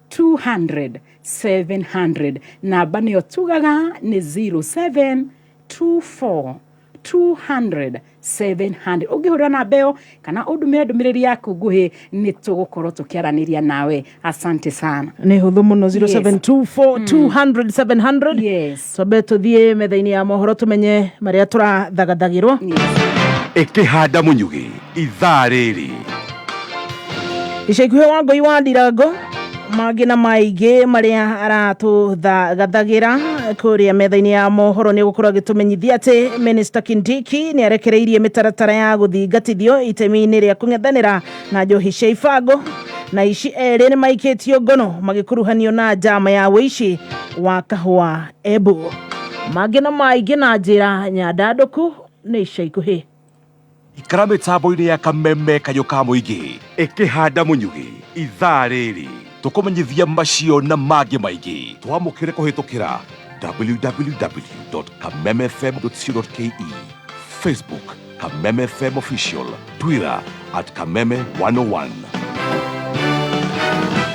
200 700. Namba nĩyo tugaga nĩ 0724 200 700. Ũngĩhũrĩra namba ĩyo kana ũndũmĩre ndũmĩrĩri yaku nguhĩ, nĩ tũgũkorwo tũkĩaranĩria nawe. Asante sana. Nĩ hũthũ mũno, 0724 200 700. Twambe tũthiĩ metha-inĩ ya mohoro tũmenye marĩa tũrathagathagĩrwo. Ĩkĩhanda mũnyugĩ ithaa rĩrĩ. Ica ikuhĩ Wangũi wa Ndirango mangĩ na maingĩ marĩa aratũthagathagĩra kũrĩa metha-inĩ ya mohoro nĩ gũkorwo agĩtũmenyithia atĩ Minister Kindiki nĩ arekereirie mĩtaratara ya gũthingatithio itemi-inĩ rĩa kũng'ethanĩra na njohi cia ibango, na ici erĩ nĩ maikĩtio ngono magĩkuruhanio na njama ya wĩici wa kahũa Embu. Mangĩ na maingĩ na njĩra nyandandũku nĩ ica ikuhĩ. Ikara mĩtambo-inĩ ya Kameme kayũ ka mũingĩ ĩkĩhanda mũnyugĩ ithaa rĩrĩ tũkũmenyithia macio na mangĩ maingĩ. Twamũkĩre kũhĩtũkĩra www.kamemefm.co.ke, Facebook Kameme FM Official, Twitter @Kameme101.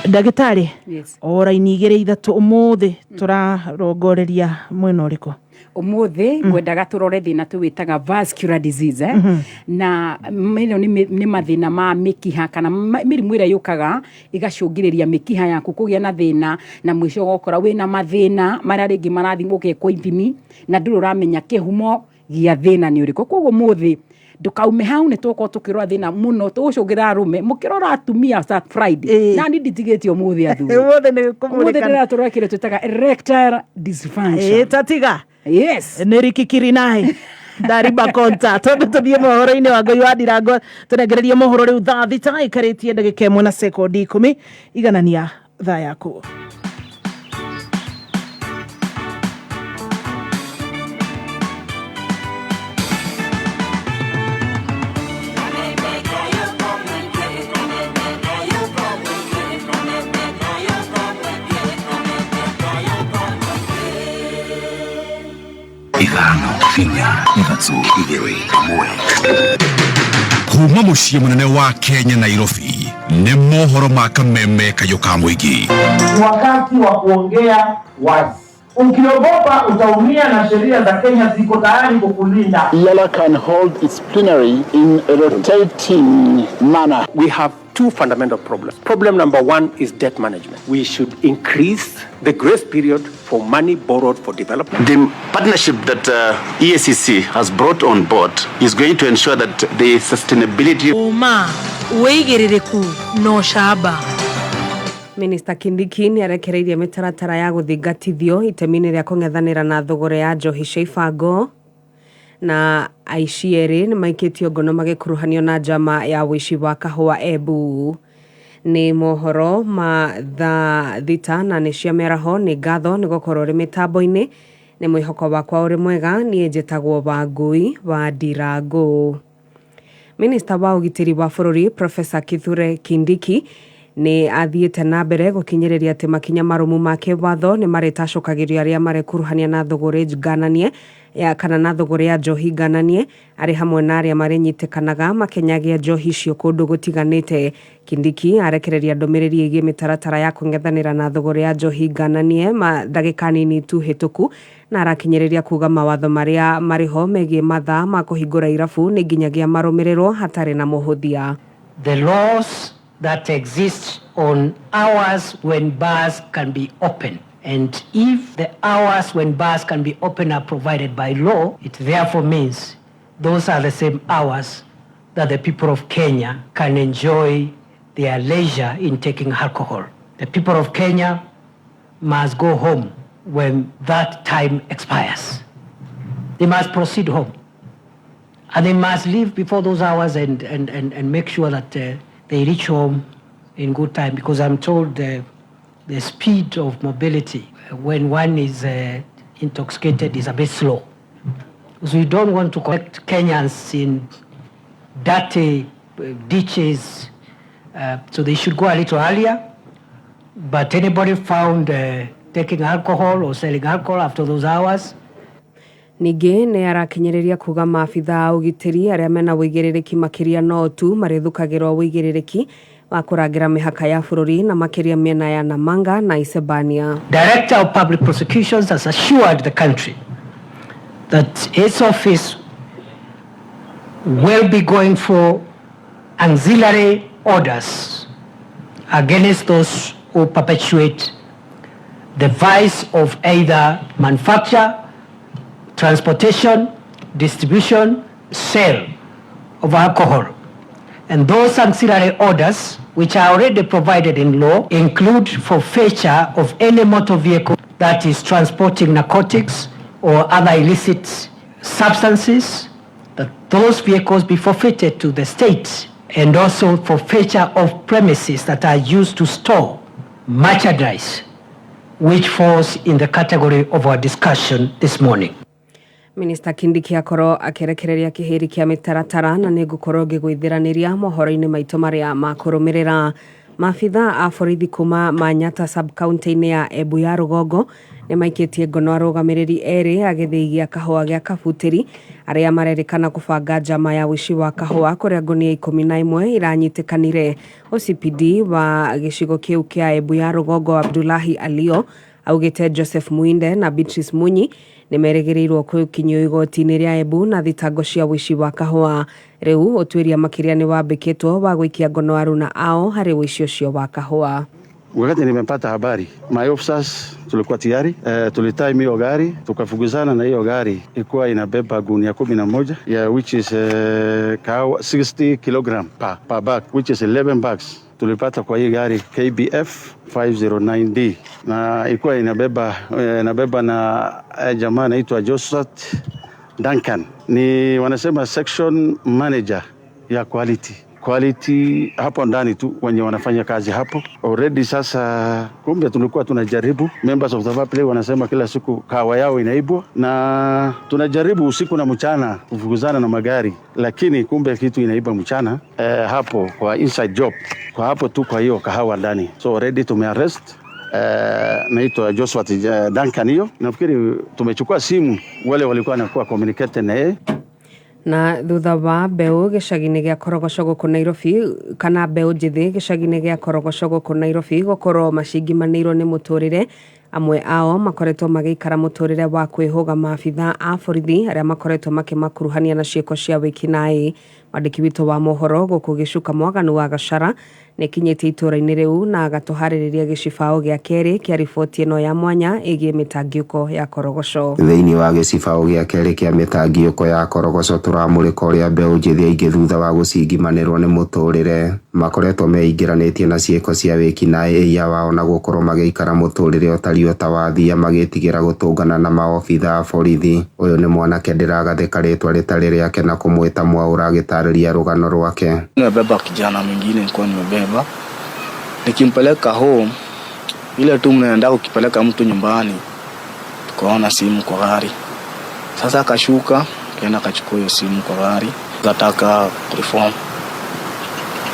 Ndagĩtarĩ, Yes. o raini igĩrĩ ithatũ, ũmũthĩ tũrarongoreria mwena ũrĩkũ? Ũmũthĩ ngwendaga tũrore thĩna tũwĩtaga vascular disease, eh? Na ĩno nĩ mathĩna ma mĩkiha kana mĩrimũ ĩrĩa yũkaga ĩgacũngĩrĩria mĩkiha yaku kũgĩa na thĩna, na mũico ũgakora wĩna mathĩna marĩa rĩngĩ marathimwo, ũgekwo ithimi na ndũrĩ ũramenya kĩhumo gĩa thĩna nĩ ũrĩkũ. Koguo ũmũthĩ ndũkaume hau, nĩ tũgũkorwo tũkĩrora thĩna mũno tũgũcũngĩra arũme mũkĩrora atumia sa Friday. Na ni nditigĩtie ũmũthĩ athuri. Ũmũthĩ nĩ Ũmũthĩ kũmũrĩkana. ndĩratũrora kĩrĩa twĩtaga erectile dysfunction. Ĩ, tatiga. Yes. Nĩ rikikirinai ndariba konta. Twambe tũthiĩ mohoro-inĩ wa Ngai wa Ndirango tũnengererie mohoro rĩu thaa 6 ĩkarĩtie ndagĩka 1 na sekondi 10. Iganania thaa yaku. 5, 4, 3, 2, 1. Kuma mũciĩ mũnene wa Kenya Nairobi, nĩ mohoro ma Kameme kayũ ka mũingĩ. Ni wakati wa kuongea wazi. Ukiogopa utaumia, na sheria za Kenya ziko tayari kukulinda. EALA can hold its plenary in a rotating manner. We have two fundamental problems. Problem number one is debt management. We should increase the grace period for money borrowed for development. The partnership that EACC has brought on board is going to ensure that the sustainability. Ũma, wĩigĩrĩrĩku na ũcamba. Minister Kindiki nĩ arekereirie mĩtaratara ya gũthingatithio itemi-inĩ rĩa kũng'ethanĩra na thogora ya njohi cia ibango, na aici erĩ nĩ maikĩtio ngono magĩkuruhanio na njama ya ũici wa kahũa Embu. Nĩ mohoro ma thaa 6 na nĩ cia mĩaraho. Nĩ ngatho nĩ gũkorwo ũrĩ mĩtambo-inĩ, nĩ mwĩhoko wakwa ũrĩ mwega. Niĩ njĩtagwo Wangui wa Ndirango. Minista wa ũgitĩri wa bũrũri Professor Kithure Kindiki Nĩ athiĩte na mbere gũkinyĩrĩria atĩ makinya marũmu ma kĩwatho nĩ marĩtacũkagĩrio arĩa marekuruhania na thũgũrĩ ngananie ya kana na thũgũrĩ ya njohi ngananie arĩ hamwe na arĩa marĩnyitĩkanaga makĩnyagia njohi icio kũndũ gũtiganĩte. Kindiki arekereria ndũmĩrĩri ĩgiĩ mĩtaratara ya kũng'ethanĩra na thũgũrĩ ya njohi ngananie ndagĩka nini tu hĩtũku, na arakinyĩrĩria kuga mawatho marĩa marĩho megiĩ mathaa ma kũhingũra irabu nĩ nginyagia marũmĩrĩrwo hatarĩ na mũhũthia. The laws that exist on hours when bars can be open. And if the hours when bars can be open are provided by law, it therefore means those are the same hours that the people of Kenya can enjoy their leisure in taking alcohol. The people of Kenya must go home when that time expires. They must proceed home. And they must leave before those hours and make sure that they reach home in good time, because I'm told the speed of mobility when one is intoxicated is a bit slow. So we don't want to collect Kenyans in dirty ditches, so they should go a little earlier. But anybody found taking alcohol or selling alcohol after those hours, Ningĩ nĩ arakinyĩrĩria kuga maabitha a ũgitĩri arĩa mena ũigĩrĩrĩki makĩria no tu marĩthukagĩrwo ũigĩrĩrĩki wa kũrangĩra mĩhaka ya bũrũri na makĩria mĩena ya Namanga na Isebania. Director of Public Prosecutions has assured the country that his office will be going for auxiliary orders against those who perpetuate the vice of either manufacture, transportation, distribution, sale of alcohol. And those auxiliary orders, which are already provided in law, include forfeiture of any motor vehicle that is transporting narcotics or other illicit substances, that those vehicles be forfeited to the state, and also forfeiture of premises that are used to store merchandise, which falls in the category of our discussion this morning. Minista Kindiki akorwo akĩrekereria kĩhĩri kĩa mĩtaratara na nĩ ngũkorwo ngĩgũithĩranĩria mohoro-inĩ maitũ marĩa makũrũmĩrĩra. Maabitha a borithi kuma Manyata sub-county-inĩ ya Embu ya rũgongo nĩ maikĩtie ngono arũgamĩrĩri erĩ a gĩthĩi gĩa kahũa gĩa Kabutĩri arĩa marerĩkana kũbanga njama ya ũici wa kahũa kũrĩa ngũnia 11 iranyitĩkanire. OCPD wa gĩcigo kĩu kĩa Embu ya rũgongo Abdullahi Alio augĩte Joseph Muinde na Beatrice Munyi nĩ merĩgĩrĩirwo gũkinyio igoti-inĩ rĩa Embu na thitango cia ũici wa kahũa. Rĩu ũtuĩria makĩria nĩ wambĩkĩtwo wa gũikia ngono aruna ao harĩ ũici ũcio wa kahũa. Wakati nimepata habari, my officers tulikuwa tayari, tulitime hiyo gari, tukafukuzana na hiyo gari ilikuwa inabeba gunia 11 ya which is kahawa 60 kilogram per bag, which is 11 bags. Tulipata kwa hii gari KBF 509D na ilikuwa inabeba na jamaa anaitwa Joseph Duncan, ni wanasema section manager ya quality. Quality hapo ndani tu wenye wanafanya kazi hapo already. Sasa kumbe tulikuwa tunajaribu, members of the public wanasema kila siku kahawa yao inaibwa, na tunajaribu usiku na mchana kufukuzana na magari, lakini kumbe kitu inaiba mchana hapo kwa inside job, kwa hapo tu kwa hiyo kahawa ndani. So already tumearrest naitwa Joshua Duncan hiyo, nafikiri tumechukua simu wale walikuwa wanakuwa communicate na yeye. Na thutha wa mbeũ gĩcagi-inĩ gĩa Korogoco gũkũ Nairobi kana mbeũ njĩthĩ gĩcagi-inĩ gĩa Korogoco gũkũ Nairobi gũkorwo macingimanĩirwo nĩ mũtũrĩre, amwe ao makoretwo magĩikara mũtũrĩre wa kwĩhũga maabitha a borithi arĩa makoretwo makĩmakuruhania na ciĩko cia wĩkinaĩ. Mwandĩki witũ wa mohoro gũkũ Gĩcuka Mwaganu wa Gachara nĩkinyĩtie itũũra-inĩ rĩu na agatũharĩrĩria gĩcibaũ gĩa kerĩ kĩa riboti ĩno ya mwanya ĩgiĩ mĩtangiũko ya Korogoco. Thĩinĩ wa gĩcibaũ gĩa kerĩ kĩa mĩtangiũko ya Korogoco tũramũrĩka ũrĩa mbeũ njĩthĩ aingĩ thutha wa gũcingimanĩrwo nĩ mũtũrĩre makoretwo meingĩranĩtie na ciĩko cia wĩkinaĩ ĩia wao na gũkorwo magĩikara mũtũrĩre ũtariĩ ta wa thia magĩtigĩra gũtũngana na maobitha a borithi. Ũyũ nĩ mwanake ndĩragathĩka rĩtwa rĩtarĩ rĩake na kũmwĩta Mwaũra agĩtarĩria rũgano rwake. Nimebeba kijana mwingine, nilikuwa nimebeba nikimpeleka home, ile tu mnaenda ukipeleka mtu nyumbani, tukaona simu kwa gari. Sasa akashuka kaenda akachukua hiyo simu kwa gari. Nataka reform,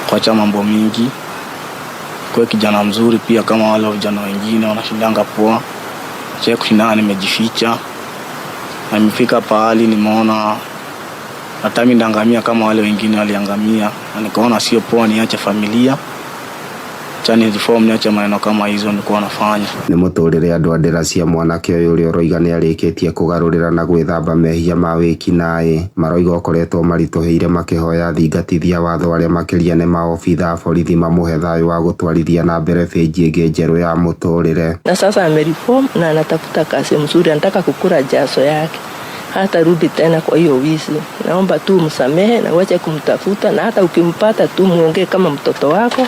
kuacha mambo mingi, Nikuwe kijana mzuri pia kama wale vijana wengine wanashindanga poa. Sasa kushindana nimejificha. Na nimefika pahali nimeona hata mimi ndaangamia kama wale wengine waliangamia, na nikaona sio poa niache familia chani reform, niache maneno kama hizo nilikuwa nafanya. Nĩ mũtũrĩre andũ a ndĩra cia mwanake ũyũ ũrĩa ũroiga nĩarĩkĩtie kũgarũrĩra na gwĩthamba mehia ma wĩkinaĩ maroiga ũkoretwo maritũhĩire makĩhoya athingatithia watho arĩa makĩria nĩ maobitha a borithi mamũhe thayũ wa gũtwarithia na mbere bĩnji ĩngĩ njerũ ya mũtũrĩre. Na sasa amereform na anatafuta kazi mzuri, anataka kukula jasho yake, hata rudi tena kwa hiyo wizi. Naomba tu msamehe na uache kumtafuta, na hata ukimpata tu muongee kama mtoto wako,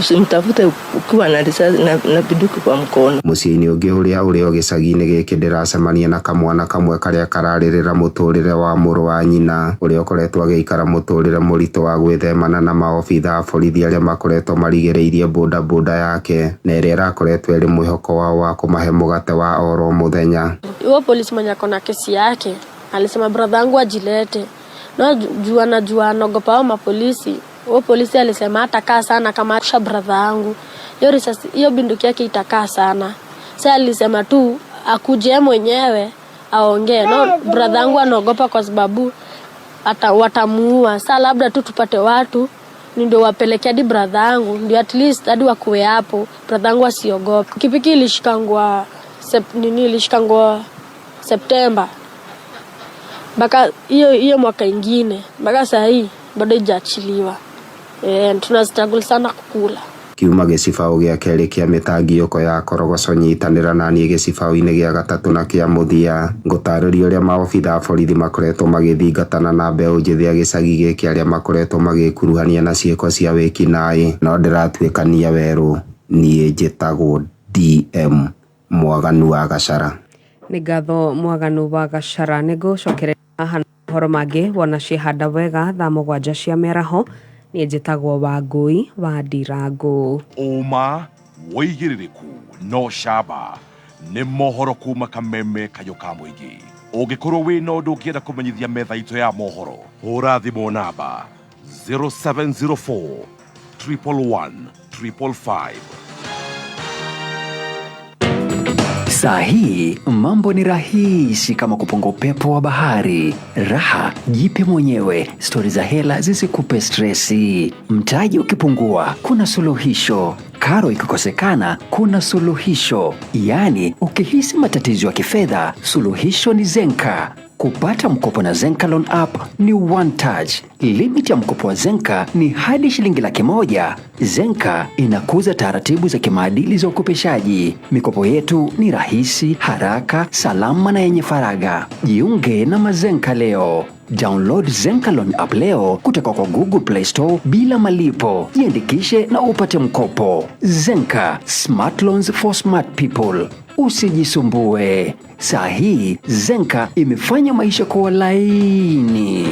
usimtafute ukiwa na risasi na bunduki kwa mkono. Mũciĩ-inĩ ũngĩ ũrĩa ũrĩ o gĩcagi-inĩ gĩkĩ ndĩracemania na kamwana kamwe karĩa kararĩrĩra mũtũrĩre wa mũrũ wa nyina ũrĩa ũkoretwo agĩikara mũtũrĩre mũritũ wa gwĩthemana na maobitha a borithi arĩa makoretwo marigĩrĩirie bodaboda yake na ĩrĩa ĩrakoretwo ĩrĩ mwĩhoko wao wa kũmahe mũgate wa oro mũthenya. Huyo polisi mwenye ako na kesi yake alisema brother yangu ajilete, no juu anajua anaogopa hao mapolisi. Huyo polisi alisema hatakaa sana kama sha brother yangu, hiyo risasi, hiyo bunduki yake itakaa sana. Sasa alisema tu akuje yeye mwenyewe aongee. No, brother yangu anaogopa kwa sababu ata watamuua. Sasa labda tu tupate watu ndio wapeleke hadi brother yangu, ndio at least hadi wakuwe hapo, brother yangu asiogope. Pikipiki ilishikangwa nini, ilishikangwa Septemba mpaka hiyo hiyo mwaka ingine, mpaka saa hii bado haijaachiliwa. Tuna struggle sana kukula. Kiuma gĩcibaũ gĩa kerĩ kĩa mĩtangiũko ya korogoco nyitanĩra naniĩ gĩcibaũ-inĩ gĩa gatatũ na kĩa mũthia ngũtarĩria ũrĩa maobitha a borithi makoretwo magĩthingatana na mbeũ njĩthĩ a gĩcagi gĩkĩ arĩa makoretwo magĩkuruhania na ciĩko cia wĩkinaĩ no ndĩratuĩkania werũ. Niĩ njĩtagwo DM Mwaganu wa Gacara. Nĩ ngatho Mwaganu wa Gacara. Nĩ ngũcokereria haha na mohoro mangĩ wona ciehanda wega thaa 7 cia mĩaraho. Niĩ njĩtagwo Wangũi wa Ndirango. Ũma wĩigĩrĩrĩku no camba nĩ mohoro kuma kameme kayũ ka mũingĩ. Ũngĩkorwo wĩna ũndũ ũngĩenda kũmenyithia metha itũ ya mohoro, hũra thimũ namba 0704 111 555. Saa hii mambo ni rahisi kama kupunga upepo wa bahari. Raha jipe mwenyewe, stori za hela zisikupe stresi. Mtaji ukipungua, kuna suluhisho. Karo ikikosekana, kuna suluhisho. Yaani, ukihisi matatizo ya kifedha, suluhisho ni Zenka. Kupata mkopo na Zenka Loan App ni one touch. Limit ya mkopo wa Zenka ni hadi shilingi 100,000. Zenka inakuza taratibu za kimaadili za ukopeshaji. Mikopo yetu ni rahisi, haraka, salama na yenye faragha. Jiunge na Mazenka leo. Download Zenka Loan App leo kutoka kwa Google Play Store bila malipo. Jiandikishe na upate mkopo. Zenka, smart loans for smart people. Usijisumbue. Saa hii Zenka imefanya maisha kuwa laini.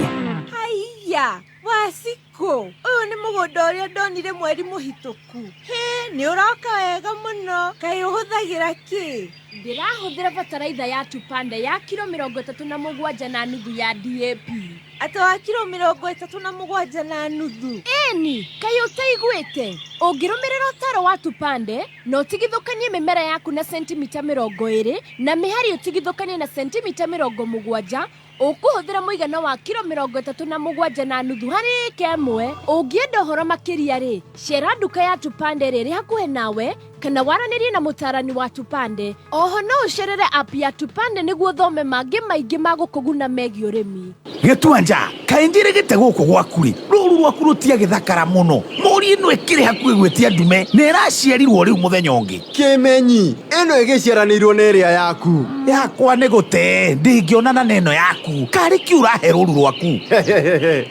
Haiya, Wasiko, ũyũ nĩ mũgũnda ũrĩa ndonire mweri mũhĩtũku. Hĩ, nĩ ũroka wega mũno. Kaĩ ũhũthagĩra kĩ? Ndĩrahũthĩra bataraitha ya Tupande ya kiro 37.5 ya DAP. Atĩ wa kiro 37.5? Ĩni, kaĩ ũtaiguĩte? Ũngĩrũmĩrĩra ũtaro wa Tupande na ũtigithũkanie mĩmera yaku na sentimita 20 na mĩhari ũtigithũkanie na sentimita 70, ũkũhũthĩra mũigana wa kiro 37.5 harĩ ĩka ĩmwe. Ũngĩenda ũhoro makĩria rĩ, cera nduka ya Tupande ĩrĩa ĩrĩ hakuhĩ nawe kana waranĩrie na mũtaarani wa Tupande. Oho no ũcerere app ya Tupande nĩguo ũthome mangĩ maingĩ ma gũkũguna megiĩ ũrĩmi. Gĩtuanja, kaĩ njĩrĩgĩte gũkũ gwaku rĩ, rũru rwaku rũtiagĩthakara mũno. Mũri ĩno ĩkĩrĩ hakuhĩ gwĩtia ndume na ĩraciarirwo rĩu mũthenya ũngĩ. Kĩmenyi, ĩno ĩgĩciaranĩirwo na ĩrĩa yaku. Yakwa nĩ gũte, ndĩngĩonana na ĩno yaku. Karĩ kĩ ũrahe rũru rwaku?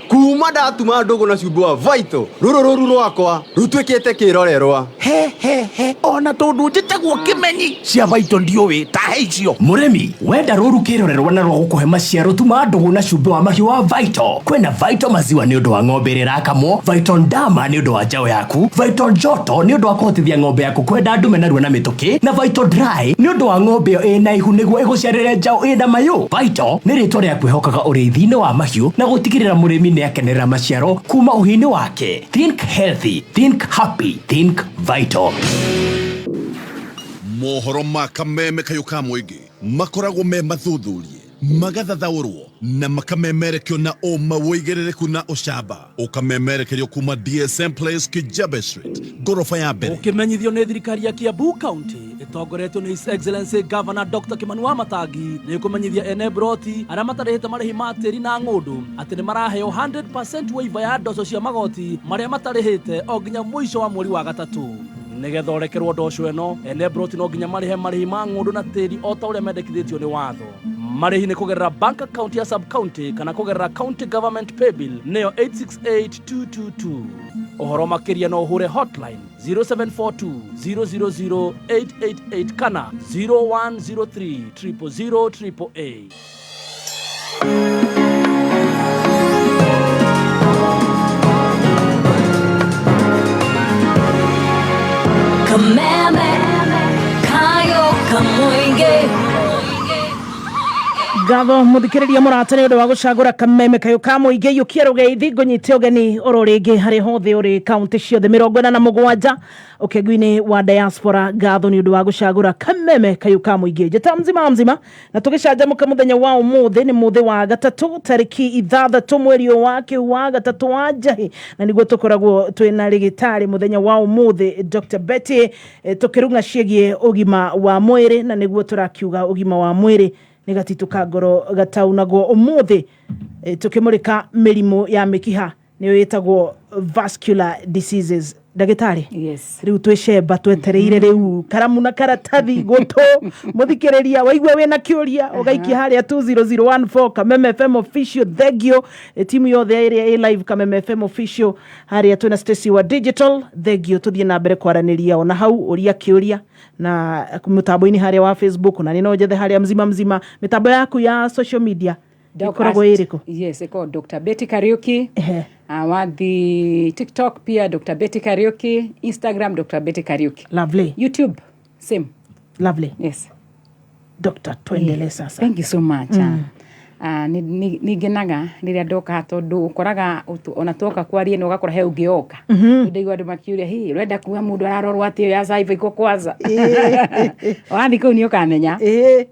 Kuma ndatuma ndũgũ na cumbĩ wa Vital, rũrũ rũru rwakwa rũtuĩkĩte kĩrorerwa. He he he, ona tondũ njĩtagwo Kĩmenyi. Kĩmenyi cia baito ndiũĩ tahe icio. Mũrĩmi wenda rũru kĩrorerwa na rwa gũkũhe maciaro tuma ndũgũ na cumbĩ wa mahiũ wa Vital. Kwĩna Vital maziwa nĩ ũndũ wa ng'ombe ĩrĩa ĩrakamwo, Vital ndama nĩ ũndũ wa njaũ yaku, Vital njoto nĩ ũndũ wa kũhotithia ng'ombe yaku kwenda ndume narua na mĩtũkĩ, na Vital dry nĩ ũndũ wa ng'ombe ĩyo ĩna ihu nĩguo ĩgũciarĩre njaũ ĩna mayũ. Vital nĩ rĩtwa rĩa kwĩhokaga ũrĩithi-inĩ wa mahiũ na gũtigĩrĩra mũrĩmi nĩ akenerera maciaro kuma ũhiũ-inĩ wake. Think healthy, think happy, think Vital. Mohoro ma kameme kayũ ka mũingĩ makoragwo me mathuthurie, magathathaũrwo na makamemerekio na ũma, ũigĩrĩrĩku na ũcamba, ũkamemerekerio kuma DSM Place, Kijabe Street, ngoroba ya mbere. Ũkĩmenyithio nĩ thirikari ya Kiambu County ĩtongoretio nĩ His Excellency Governor Dr. Kimani Wamatangi nĩ kũmenyithia ene broti arĩa matarĩhĩte marĩhi ma tĩri na ng'ũndũ atĩ nĩ maraheo 100% waiver ya ndoco cia magoti marĩa matarĩhĩte o nginya mũico wa mweri wa gatatũ. Nĩgetha ũrekerwo ndoco ĩno, ene broti no nginya marĩhe marĩhi ma ng'ũndũ na tĩri o ta ũrĩa mendekithĩtio nĩ watho. Marĩhi nĩ kũgerera bank account ya sub county kana kũgerera county government paybill nĩyo 868222. Ũhoro makĩria no ũhũre hotline 0742 000 888 kana 0103 000 888. Kameme kayo kamũingĩ. Ngatho muthikiriria murata nĩ ũndũ wa gũcagũra kameme kayũ ka mũingĩ. Iyũkia rũgeithi ngũnyite ũgeni oro rĩngĩ harĩ hothe ũrĩ kaunti ciothe 47 ũkengu-inĩ wa diaspora. Ngatho nĩ ũndũ wa gũcagũra kameme kayũ ka mũingĩ. Njĩta mzima mzima na tũgĩcanjamũka mũthenya wa ũmũthĩ. Nĩ mũthĩ wa gatatũ, tarĩki 6 mweri ũyũ wa kĩhu wa gatatũ wa njahĩ, na nĩguo tũkoragwo twĩna rĩgĩtarĩ mũthenya wa ũmũthĩ Dr. Betty, tũkĩrung'a ciĩgiĩ ũgima wa mwĩrĩ, na nĩguo tũrakiuga ũgima wa mwĩrĩ nĩ gatitũ ka ngoro gataunagwo. Ũmũthĩ tũkĩmũrĩka mĩrimũ ya mĩkiha, nĩyo ĩtagwo vascular diseases. Ndagĩtarĩ, Yes. rĩu twĩcemba twetereire rĩu karamu na karatathi gũtũ. Mũthikĩrĩria waigua wĩna kĩũria, ũgaikia harĩa 20014 Kameme FM official. Thengio timu yothe ĩrĩa ĩ live Kameme FM official harĩa twĩna Stacy wa digital. Thengio, tũthiĩ na mbere kwaranĩria ona hau, ũria kĩũria na mũtambo-inĩ harĩa wa Facebook, na nĩ no njethe harĩa mzima mzima. Mĩtambo yaku ya social media ĩkoragwo ĩrĩkũ? Yes, ĩkoragwo Dr. Betty Kariuki. Wathi TikTok pia Dr. Betty Kariuki, Instagram Dr. Betty Kariuki. Lovely. YouTube same. Lovely. Yes. Doctor, tuendelee sasa. Thank you so much. Nĩ ngenaga rĩrĩa ndoka tondũ ũkoraga ona twoka kwaria na ũgakora he ũngĩ oka. Ndaigua andũ makiũria, "Hĩ, ũrenda kuga mũndũ ararorwo atĩ ya cervical kwanza?" Wathiĩ kũu nĩ ũkamenya,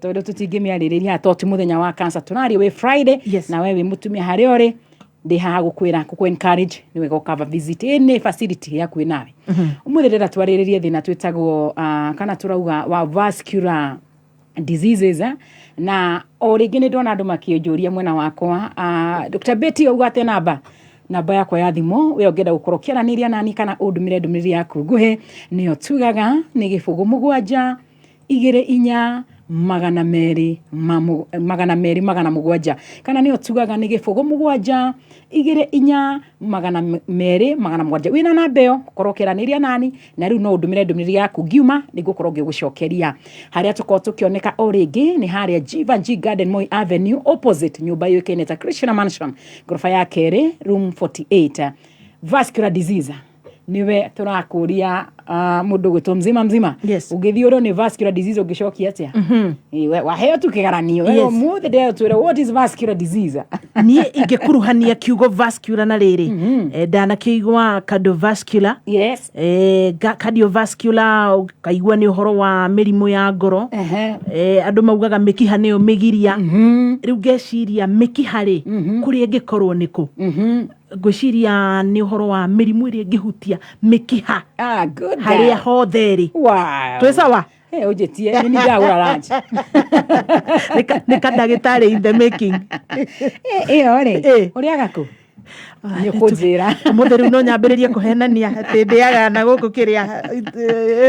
tondũ tũtingĩmĩarĩrĩria haha tondũ ti mũthenya wa cancer tũraria, wĩ Friday. Na we wĩ mũtumia harĩa ũrĩ, ndĩ haha gũkwĩra, gũkũ encourage nĩ wega ũkava visit any facility yakuĩ nawe. Ũmũthĩ ndĩrenda twarĩrĩrie thĩna twĩtagwo kana tũrauga wa vascular diseases, na o rĩngĩ nĩ ndona andũ makĩnjũria mwena wakwa, Dr. Betty auga atĩa namba yakwa ya thimũ. We ũngĩenda gũkorwo ũkĩaranĩria nani kana ũndũmĩre ndũmĩrĩri yaku nguhĩ, nĩyo tugaga nĩ 0 7 2 4 200 200 700, kana nĩyo tugaga nĩ 0 7 2 4 200 700. Wĩna namba ĩyo korwo ũkĩaranĩria nani, na rĩu no ũndũmĩre ndũmĩrĩri yaku, ngiuma nĩ ngũkorwo ngĩgũcokeria. Harĩa tũkorwo tũkĩoneka o rĩngĩ nĩ harĩa Jivanjee Garden, Moi Avenue, opposite nyũmba yũĩkaine ta Krishna Mansion, ngoroba ya kerĩ, room 48. Vascular disease niwe tũrakũria, mũndũ gwĩtwo mzima mzima. Yes. Ũngĩthiĩ ũrwo nĩ vascular disease ũngĩcokia atĩa? Waheo tu kĩgaranio we. Ũmũthĩ ndĩratwĩra what is vascular disease. Niĩ ingĩkuruhania kiugo vascular na rĩrĩ, ndanakĩigua cardiovascular. Cardiovascular ũkaigua nĩ ũhoro wa mĩrimũ ya ngoro. Andũ maugaga mĩkiha nĩyo mĩgiria. Rĩu ngeciria mĩkiha rĩ, kũrĩa ĩngĩkorwo nĩkũ? Ngwĩciria nĩ ũhoro wa mĩrimũ ĩrĩa ĩngĩhutia mĩkiha Good harĩa girl. hothe rĩ. Wow. Twĩ sawa? Hey, ũnjĩtie nĩ ndagũra lunch. Nĩ kandagĩtarĩ in the making. Ĩyo rĩ, ũrĩaga kũ? Nĩ ũkũnjĩra. Ũmũthĩ rĩu no nyambĩrĩrie kũhenania atĩ ndĩaga na gũkũ kĩrĩa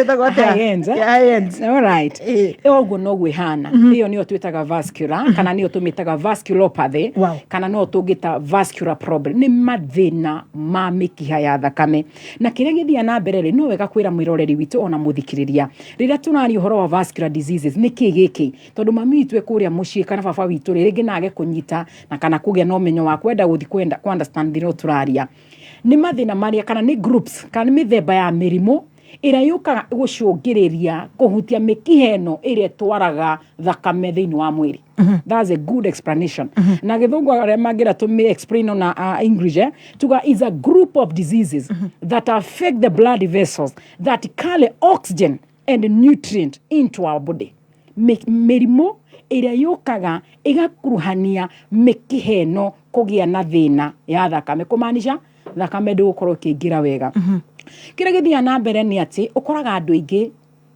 ĩtagwo atĩa? High ends, eh? High ends. Alright. Ũguo noguo ĩhana. Ĩyo nĩyo twĩtaga vascular kana nĩyo tũmĩtaga vasculopathy kana no tũngĩta vascular problem. Nĩ mathĩna ma mĩkiha ya thakame. Na kĩrĩa gĩthiaga na mbere rĩ, no wega kwĩra mwĩroreri witũ ona mũthikĩrĩria rĩrĩa tũraria ũhoro wa vascular diseases nĩ kĩ gĩkĩ, tondũ mami witũ e kũrĩa mũciĩ kana baba witũ rĩ, rĩngĩ no age kũnyita na kana kũgĩa na ũmenyo wa kwenda gũthiĩ kwenda kũ understand thĩna ũyũ tũraria. Nĩ mathĩna marĩa kana nĩ groups kana nĩ mĩthemba ya mĩrimũ ĩrĩa yũkaga gũcũngĩrĩria kũhutia mĩkiha ĩno ĩrĩa ĩtwaraga thakame thĩinĩ wa mwĩrĩ. That's a good explanation. Na gĩthũngũ arĩa mangĩra tũmĩ explain ona English, tuga is a group of diseases that affect the blood vessels that carry oxygen and nutrient into our body. Mĩrimũ ĩrĩa yũkaga ĩgakuruhania mĩkiha ĩno kũgĩa na thĩna ya thakame, kũmaanisha thakame ndĩgũkorwo ĩkĩingĩra wega. Kĩrĩa gĩthiaga na mbere nĩ atĩ ũkoraga andũ aingĩ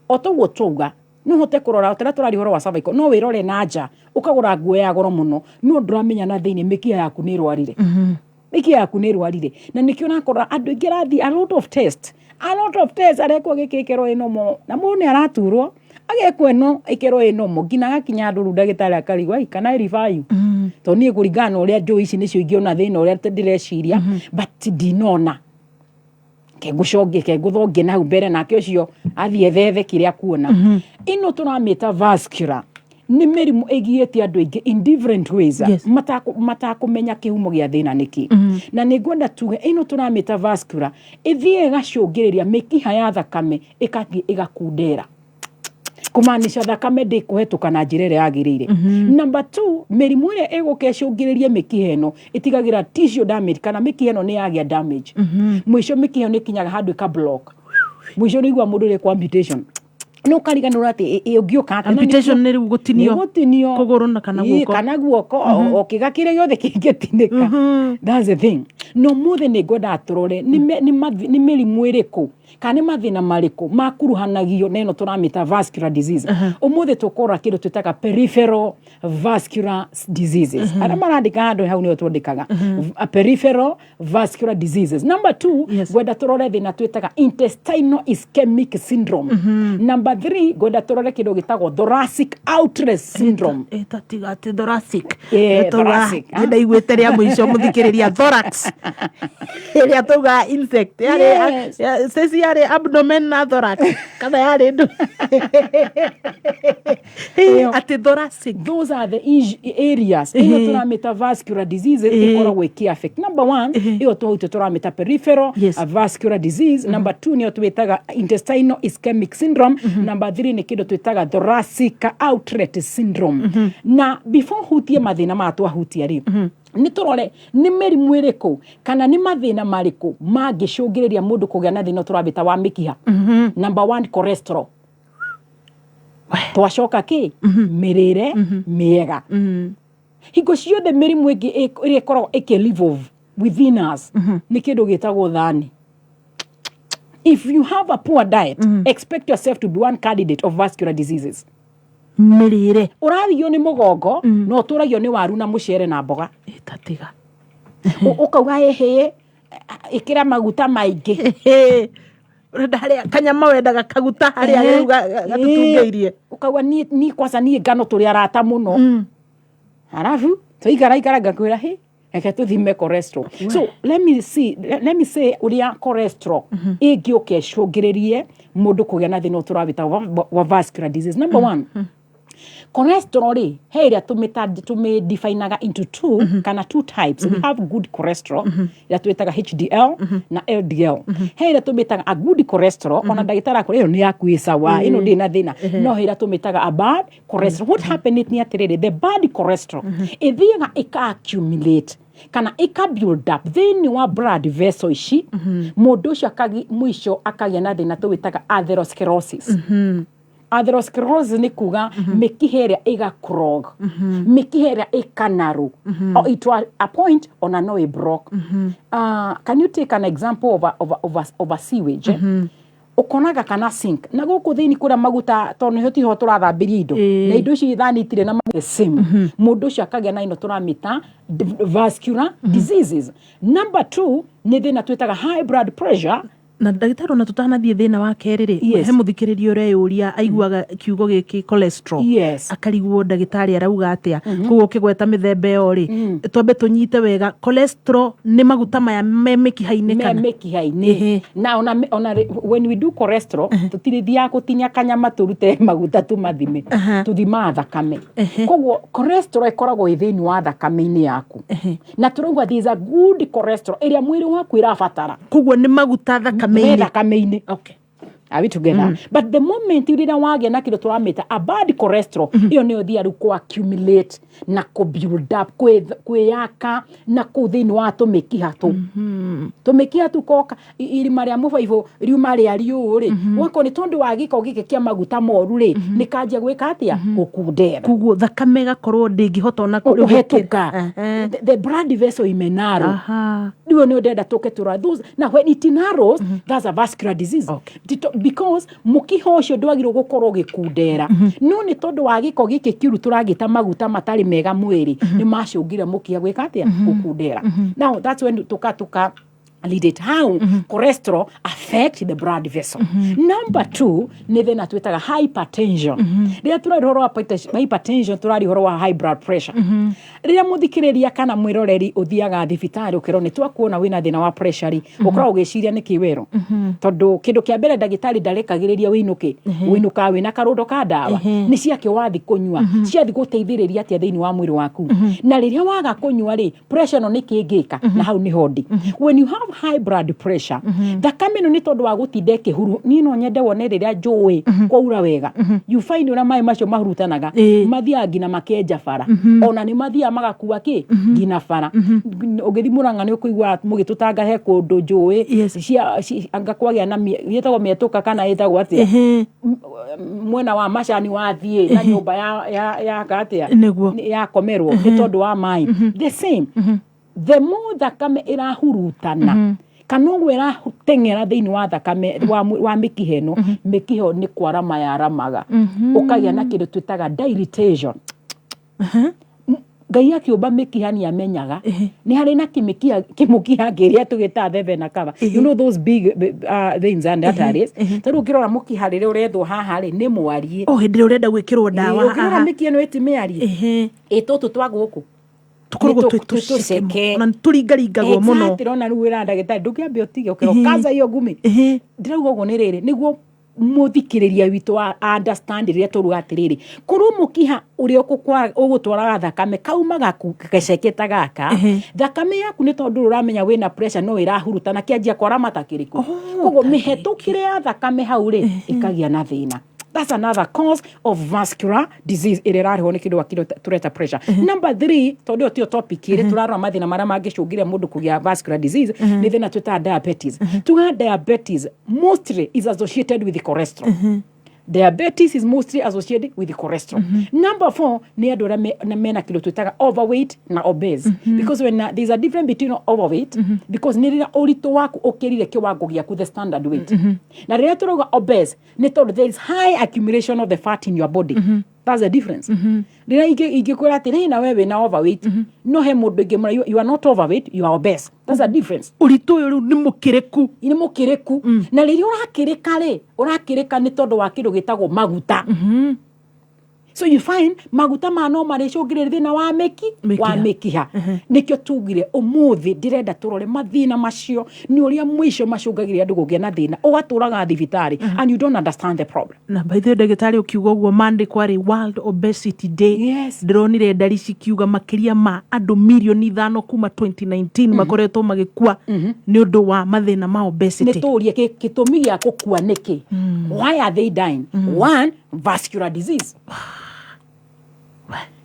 o toguo twauga, no ũhote kũrora o ta ũrĩa tũraria ũhoro wa cervical, no wĩrore na nja ũkagũra nguo ya goro mũno, no ndũramenya na thĩinĩ mĩkiha yaku nĩ ĩrwarire. Mĩkiha yaku nĩ ĩrwarire, na nĩkĩo ũrakora andũ aingĩ arathiĩ a lot of test, a lot of test, arekwo gĩkĩ ĩkerwo ĩ normal, na mũndũ nĩ araturwo agekwo ĩno ĩkerwo ĩ normal, nginya agakinya handũ rĩu ndagĩtarĩ akarigwo, ai, can I refer you? Tondũ niĩ kũringana na ũrĩa njũĩ ici nĩcio ingĩona thĩna ũrĩa ndĩreciria, but ndinona ke ngũcokie ke ngũthongie na hau mbere, nake ũcio athiĩ ethethe kĩrĩa kuona. Ĩno tũramĩta vascular nĩ mĩrimũ ĩgiĩte andũ aingĩ in different ways. Matakũmenya kĩhumo gĩa thĩna nĩkĩ. Na nĩ ngwenda tuge ĩno tũramĩta vascular ĩthiĩ ĩgacũngĩrĩria mĩkiha ya thakame ĩgathiĩ ĩgakundera, kũmaanisha thakame ndĩkũhetũka na njĩra ĩrĩa yagĩrĩire. Number two, mĩrimũ ĩrĩa ĩgũka ĩcũngĩrĩrie mĩkiha ĩno ĩtigagĩra tissue damage kana mĩkiha ĩno nĩ yagĩa damage. Mũico mĩkiha ĩno ĩkinyaga handũ ĩka block, mũico nĩ igua mũndũ ũrekwo amputation, no ũkariganĩrwo atĩ ũngĩũka atĩa na Amputation nĩ rĩu gũtinio nĩ gũtinio kũgũrũ na kana guoko. Kana guoko, o kĩga kĩrĩa gĩothe kĩngĩtinĩka. That's the thing. No mũthĩ nĩ ngwendaga tũrore nĩ mĩrimũ ĩrĩkũ kana nĩ mathĩna marĩkũ makuruhanagio na ĩno tũramĩta vascular disease. Ũmũthĩ tũkũrora kĩndũ twĩtaga peripheral vascular diseases. Arĩa marandĩka handũ hau nĩho twandĩkaga peripheral vascular diseases. Number two, ngwenda tũrore thĩna twĩtaga intestinal ischemic syndrome. Number three, ngwenda tũrore kĩndũ gĩtagwo thoracic outlet syndrome. Ĩtatiga atĩ thoracic. Thoracic, ah. Ndaiguĩte rĩa mũico mũthikĩrĩria thorax ĩrĩa tauga insect yarĩ. Ceci yarĩ abdomen na thorax kana yarĩ ndũ atĩ thoracic? Those are the areas ĩno tũramĩta vascular diseases ĩkoragwo ĩkĩ affect. Number one, ĩyo twaute tũramĩta peripheral vascular disease. Number two nĩyo twĩtaga intestinal ischemic syndrome. Number three nĩ kĩndũ twĩtaga thoracic outlet syndrome. Na before hutie mathĩna maya twahutia rĩ, nĩ tũrore nĩ mĩrimũ ĩrĩkũ kana nĩ mathĩna marĩkũ mangĩcũngĩrĩria mũndũ kũgĩa na thĩna tũramĩta wa mĩkiha. Number one, cholesterol. Twacoka kĩ mĩrĩre mĩega. Hingo ciothe mĩrimũ ĩngĩ ĩrĩa ĩkoragwo ĩkĩ live within us nĩ kĩndũ gĩtagwo thani. If you have a poor diet, expect yourself to be one candidate of vascular diseases. Mĩrĩre. Ũrathio nĩ mũgongo no ũtũragio nĩ waru na mũcere na mboga. Tatiga. Ũkauga ĩhĩ ĩkĩra maguta maingĩ. Ũrenda harĩa kanyama wendaga kaguta harĩa rĩu gatutungĩirie. Ũkauga niĩ kwanza niĩ ngano tũrĩ arata mũno, arabu twaikara ikara ngakwĩra hĩ reke tũthime cholesterol. So let me see, let me say ũrĩa cholesterol ĩngĩũka ĩcũngĩrĩrie mũndũ kũgĩa na thĩna ũyũ tũrawĩta wa vascular disease. Number one, cholesterol rĩ, he ĩrĩa tũmĩ-definaga into two kana two types. We have good cholesterol ĩrĩa twĩtaga HDL na LDL. He ĩrĩa tũmĩtaga a good cholesterol, ona ndagĩtarĩ akwĩra ĩyo nĩ yaku ĩ sawa, ĩno ndĩrĩ na thĩna. No he ĩrĩa tũmĩtaga a bad cholesterol. What happened nĩ atĩrĩrĩ, the bad cholesterol ĩthiaga ĩka accumulate kana ĩka build up thĩinĩ wa blood vessel ici, mũndũ ũcio mũico akagĩa na thĩna tũwĩtaga atherosclerosis. Atherosclerosis nĩ kuga mĩkiha ĩrĩa ĩga clog, mĩkiha ĩrĩa ĩkanarũ o to a point ona no ĩ block. Can you take an example of a sewage, eh? Ũkonaga kana sink na gũkũ thĩinĩ kũrĩa maguta, tondũ nĩho tiho tũrathambĩria indo na indo icio ithani itirĩ na the same, mũndũ ũcio akagĩa na ĩno tũramĩta vascular diseases. Number two nĩ thĩna twĩtaga high blood pressure. Na ndagĩtarĩ, ona tũtanathiĩ thĩna wa kerĩ rĩ, he mũthikĩrĩria ũreyũria, aiguaga kiugo gĩkĩ cholesterol, akarigwo ndagĩtarĩ arauga atĩa. Koguo ũkĩgweta mĩthemba ĩyo rĩ, twambe tũnyite wega, cholesterol nĩ maguta maya me mĩkiha-inĩ me kana? Mĩkiha-inĩ. Na ona when we do cholesterol, tũtirithiaga gũtinia kanyama tũrute maguta tũmathime. Tũthimaga thakame. Koguo cholesterol ĩkoragwo ĩ thĩinĩ wa thakame-inĩ yaku, na tũrauga there is a good cholesterol ĩrĩa mwĩrĩ waku ĩrabatara. Koguo nĩ maguta me thakame-inĩ. Thakame-inĩ. Are we together? But the moment rĩrĩa wagĩa na kĩndũ tũramĩta a bad cholesterol, ĩyo nĩyo thiaga rĩu kũ accumulate na kũ build up, kwĩyaka na kũu thĩinĩ wa tũmĩkiha tũ tũmĩkiha tu koka irima rĩa mũbaibũ riuma rĩa riũ rĩ, ũgakorwo nĩ tondũ wa gĩko gĩkĩ kĩa maguta moru rĩ, nĩ kanjia gwĩka atĩa? Gũkundera. Koguo thakame ĩgakorwo ndĩngĩhota ona kũhetũka. The blood vessel imenarrow. Rĩu nĩ ndĩrenda tũke tũra those na when it narrows, that's a vascular disease. Because mũkiha ũcio ndwagĩrĩirwo gũkorwo ũgĩkundera, no nĩ tondũ wa gĩko gĩkĩ kĩũru tũragĩta maguta matarĩ mega mwĩrĩ, nĩ macũngire mũkiha gwĩka atĩa? Gũkundera. Now that's when tũka lead it how cholesterol affect the blood vessel. Number two nĩ thĩna twĩtaga hypertension. Rĩrĩa tũraria ũhoro wa hypertension, tũraria ũhoro wa high blood pressure. Rĩrĩa mũthikĩrĩria kana mwĩroreri ũthiaga thibitarĩ ũkerwo nĩ twakuona wĩna thĩna wa pressure rĩ, ũkoragwo ũgĩciria nĩkĩ werũ, tondũ kĩndũ kĩa mbere ndagĩtarĩ ndarekagĩrĩria wĩinũke, wĩinũkaga wĩna karũndo ka ndawa. Nĩ ciake wathi kũnyua, ciathi gũteithĩrĩria atĩa thĩinĩ wa mwĩrĩ waku? Na rĩrĩa waga kũnyua rĩ, pressure ĩno nĩ kĩngĩka? Na hau nĩho ndĩ. When you have high blood pressure, thakame ĩno nĩ tondũ wa gũtinda ĩkĩhuru. Niĩ no nyende wone rĩrĩa njũĩ kwaura wega, you find ũrĩa maĩ macio mahurutanaga, mathiaga nginya makenja bara, ona nĩ mathiaga magakua kĩ nginya bara. Ũgĩthiĩ Mũrang'a nĩ ũkũigua mũgĩtũtanga he kũndũ njũĩ cia anga kwagĩa na ĩtagwo mĩetũka kana ĩtagwo atĩa, mwena wa macani wathiĩ na nyũmba ya atĩa yakomerwo nĩ tondũ wa maĩ. The same, the more thakame ĩrahurutana kana ũguo ĩrateng'era thĩinĩ wa thakame wa mĩkiha ĩno, mĩkiha ĩyo nĩ kwarama yaramaga, ũkagĩa na kĩndũ twĩtaga dilatation. Ngai akĩũmba mĩkiha nĩ amenyaga nĩ harĩ na kĩmĩkiha kĩmũkiha kĩrĩa tũgĩtaga the vena cava, you know those big veins and arteries. Ta rĩu ũngĩrora mũkiha rĩrĩa ũrethwo haha rĩ, nĩ mwariĩ. O hĩndĩ ĩrĩa ũrenda gwĩkĩrwo ndawa. Ũngĩrora haha. Mĩkiha ĩno ĩti mĩariĩ, ĩ tũtũ twa gũkũ tũkoragwo nĩ twĩ tũceke. Tũceke, ona nĩ tũringaringagwo mũno. Exactly, ũrona rĩu wĩra ndagĩtarĩ ndũngĩambia ũtige ũkĩrwo kaza hiyo ngumi. Ndĩrauga ũguo nĩ rĩrĩ, nĩguo mũthikĩrĩria witũ wa understand rĩrĩa tũruga atĩrĩrĩ, korwo mũkiha ũrĩa ũgũtwaraga thakame kauma gaku gaceke ta gaka, thakame yaku nĩ tondũ ũramenya wĩna pressure no ĩrahurutana, kĩanjia kwarama ta kĩrĩkũ, koguo mĩhetũkĩre ya thakame hau rĩ ĩkagĩa na thĩna. That's another cause of vascular disease ĩrĩa ĩrarehwo nĩ kĩndũ kĩrĩa tũreta pressure. Number three, tondũ ĩyo tiyo topic ĩrĩ tũrarora mathĩna marĩa mangĩcũngĩrĩria mũndũ kũgĩa vascular disease, nĩ thĩna twĩtaga diabetes. Tuga diabetes mostly is associated with cholesterol. Diabetes is mostly associated with cholesterol. Number four nĩ andũ arĩa mena kĩndũ twĩtaga overweight na obese, because when there's a difference between overweight, because nĩ rĩrĩa ũritũ waku ũkĩrire kĩwango gĩaku, the standard weight, na rĩrĩa tũrauga obese nĩ tondũ there is high accumulation of the fat in your body. That's the difference. Rĩrĩa ingĩkwĩra atĩrĩ na we wĩna overweight, no he mũndũ ingĩmwĩra you are not overweight, you are obese. That's a difference. Ũritũ ũyũ rĩu nĩ mũkĩrĩku. Nĩ mũkĩrĩku. Na rĩrĩa ũrakĩrĩka rĩ, ũrakĩrĩka nĩ tondũ wa kĩndũ gĩtagwo maguta. So you find maguta ma no marĩcũngĩrĩria thĩna wa mĩki wa Mĩkiha. Mĩkiha. Nĩkĩo tugire ũmũthĩ ndĩrenda tũrore mathĩna macio, nĩ ũrĩa mũico macũngagĩrĩria andũ kũgĩa na thĩna, ũgatũraga thibitarĩ and you don't understand the problem. Na by the way, ndagĩtarĩ, ũkiuga ũguo Monday kwarĩ World Obesity Day. Ndĩronire ndari cikiuga makĩria ma andũ mirioni 5 kuma 2019 makoretwo magĩkua nĩ ũndũ wa mathĩna ma nĩ obesity. Tũrie gĩtũmi gĩa gũkua nĩkĩ? Why are they dying? One, vascular disease.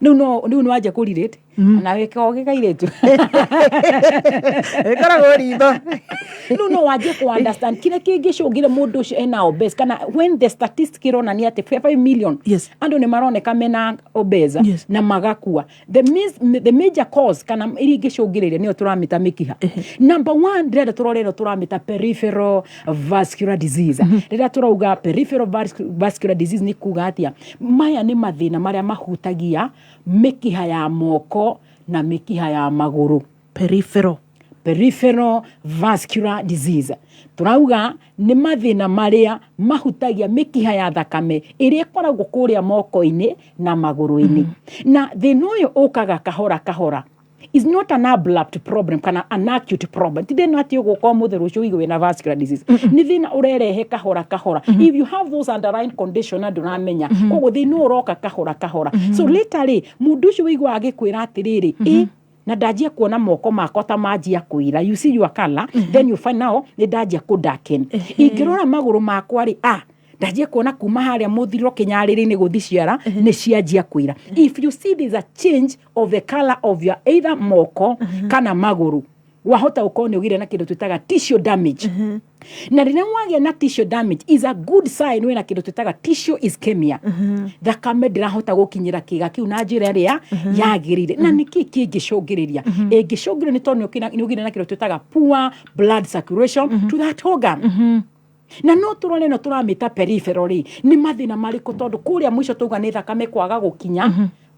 Rĩu no rĩu nĩ wanjia kũ relate. Na wä koge kairĩtu. Ĩkoragwo ritho. Rĩu no wanjie ku understand kĩrĩa kĩngĩcũngĩra mũndũ ũcio ena obese, kana when the statistic ĩronania atĩ 5 million andũ nĩ maroneka mena obese na magakua, the major cause kana iria ingĩcũngĩrĩria nĩyo tũramĩta mĩkiha. Number one, ndĩrenda tũrore ĩno tũramĩta peripheral vascular disease. Rĩrĩa tũrauga peripheral vascular disease nĩ kuga atĩa? Maya nĩ mathĩna marĩa mahutagia mĩkiha ya moko na mĩkiha ya magũrũ. Peripheral vascular disease turauga nĩ mathĩna marĩa mahutagia mĩkiha ya thakame ĩrĩa ĩkoragwo kũrĩa moko-inĩ na magũrũ-inĩ. Na thĩna ũyũ ũkaga kahora kahora, is not an abrupt problem kana an acute problem. Ti thĩna atĩ ũgũka ũmũthĩ, rũciũ ũigue wĩna vascular disease. Nĩ thĩna ũrerehe kahora kahora. If you have those underlying condition na ndũramenya, koguo thĩna ũyũ ũroka kahora kahora. So later rĩ, mũndũ ũcio ũiguaga agĩkwĩra atĩrĩrĩ, ĩ na ndanjia kuona moko makwa ta manjia kũira. You see your color, then you find now nĩ ndanjia kũ darken. Ingĩrora magũrũ makwa rĩ, ah, ndanjia kuona kuma harĩa mũthiro kĩnyarĩrĩ-inĩ gũthi ciara nĩ cianjia kũira. If you see there's a change of the color of your either moko kana magũrũ, wahota gũkorwo nĩ ũgĩire na kĩndũ twĩtaga tissue damage. Na rĩrĩa wagĩa na tissue damage is a good sign wĩna kĩndũ twĩtaga tissue ischemia. Thakame ndĩrahota gũkinyĩra kĩga kĩu na njĩra ĩrĩa yagĩrĩire. Na nĩkĩ kĩngĩcũngĩrĩria? Ĩngĩcũngĩrĩria nĩ tondũ nĩ ũgĩire na kĩndũ twĩtaga poor blood circulation to that organ. Na no tũrore ĩno tũramĩta peripheral rĩ, nĩ mathĩna marĩkũ? Tondũ kũrĩa mũico tauga nĩ thakame kwaga gũkinya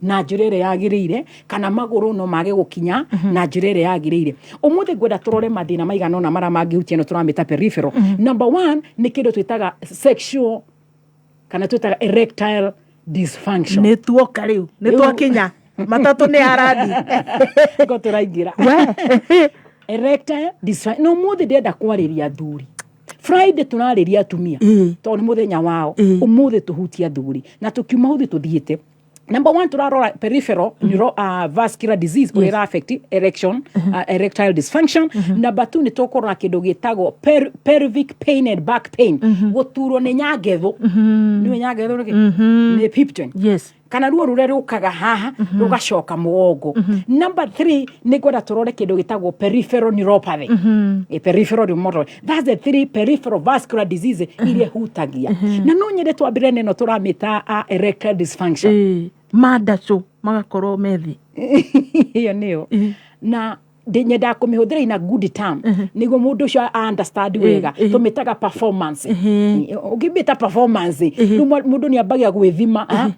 na njĩra ĩrĩa yagĩrĩire, kana magũrũ no mage gũkinya na njĩra ĩrĩa yagĩrĩire. Ũmũthĩ ngwenda tũrore mathĩna maigana ũna marĩa mangĩhutia ĩno tũramĩta peripheral. Number one nĩ kĩndũ twĩtaga sexual kana twĩtaga erectile dysfunction. Nĩ tuoka rĩu, nĩ twakinya matatũ nĩ arandi. Ngo tũraingĩra erectile dysfunction. No mũthĩ ndĩrenda kwarĩria athuri. Friday tũrarĩria atumia tondũ nĩ mũthenya wao. Ũmũthĩ tũhutie athuri na tũkiuma huthi tũthiĩte. Number one, turarora peripheral vascular disease ũrĩa ĩra affect erection, erectile dysfunction. Number two, nĩ tũkũrora kĩndũ gĩtagwo pelvic pain and back pain, gũturwo nĩ nyangetho. Nĩwe nyangetho nĩkĩ? Nĩ hip joint kana ruo rũrĩa rũkaga haha rũgacoka mũgongo. Number three, nĩ ngwenda tũrore kĩndũ gĩtagwo peripheral neuropathy. Peripheral neuropathy. That's the three peripheral vascular disease iria hutagia. Na no nyende twambĩrĩre na ĩno tũramĩta erectile dysfunction. Mandacũ magakorwo methi. Ĩyo nĩyo na nyendaga kũmĩhũthĩra in a good term nĩguo mũndũ ũcio a understand wega. Tũmĩtaga performance. Ũngĩmĩta performance rĩu, mũndũ nĩ ambagia gwĩthima, ah,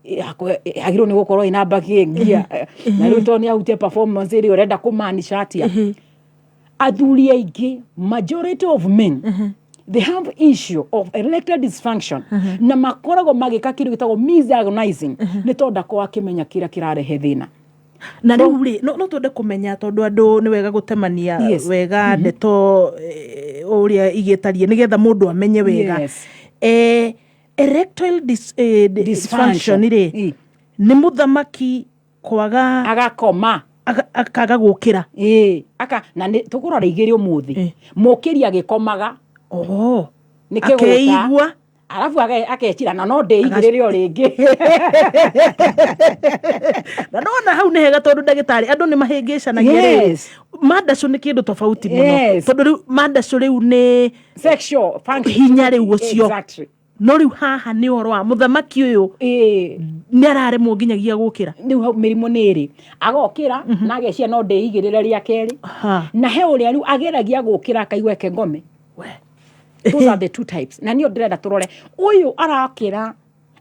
agĩrĩirwo nĩ gũkorwo ĩna mbagi ngia na rĩu tondũ nĩ ahutia performance ĩrĩa ũrenda kũmaanisha atĩa. Athuri aingĩ, majority of men, they have issue of erectile dysfunction na makoragwo magĩka kĩndũ gĩtagwo misdiagnosing, nĩ tondũ ndakorwo akĩmenya kĩrĩa kĩrarehe thĩna. Na rĩu rĩ, no twende kũmenya, tondũ andũ nĩ wega gũtemania wega ndeto ũrĩa igĩtariĩ nĩgetha mũndũ amenye wega. Erectile dysfunction rĩ, nĩ mũthamaki kwaga agakoma. Akaga gũkĩra. Ĩĩ, aka na nĩ tũkũrora igĩrĩ ũmũthĩ. Mũkĩri agĩkomaga nĩ kĩgũta. Akeigua. Arabu akecira na no ndĩigĩrĩre o rĩngĩ. Na nona hau nĩ hega, tondũ ndagĩtarĩ, andũ nĩ mahĩngĩcanagia rĩrĩ. Mandacũ nĩ kĩndũ tofauti mũno. Tondũ rĩu mandacũ rĩu nĩ sexual function. Hinya rĩu ũcio. No rĩu haha nĩ ũhoro wa mũthamaki ũyũ nĩ araremwo nginyagia gũkĩra. Rĩu hau mĩrimũ nĩ ĩrĩ agokĩra na agecia no ndĩigĩrĩre rĩa kerĩ, na he ũrĩa rĩu ageragia gũkĩra akaigua eke ngome. Those are the two types, na niyo ndĩrenda tũrore. Ũyũ arakĩra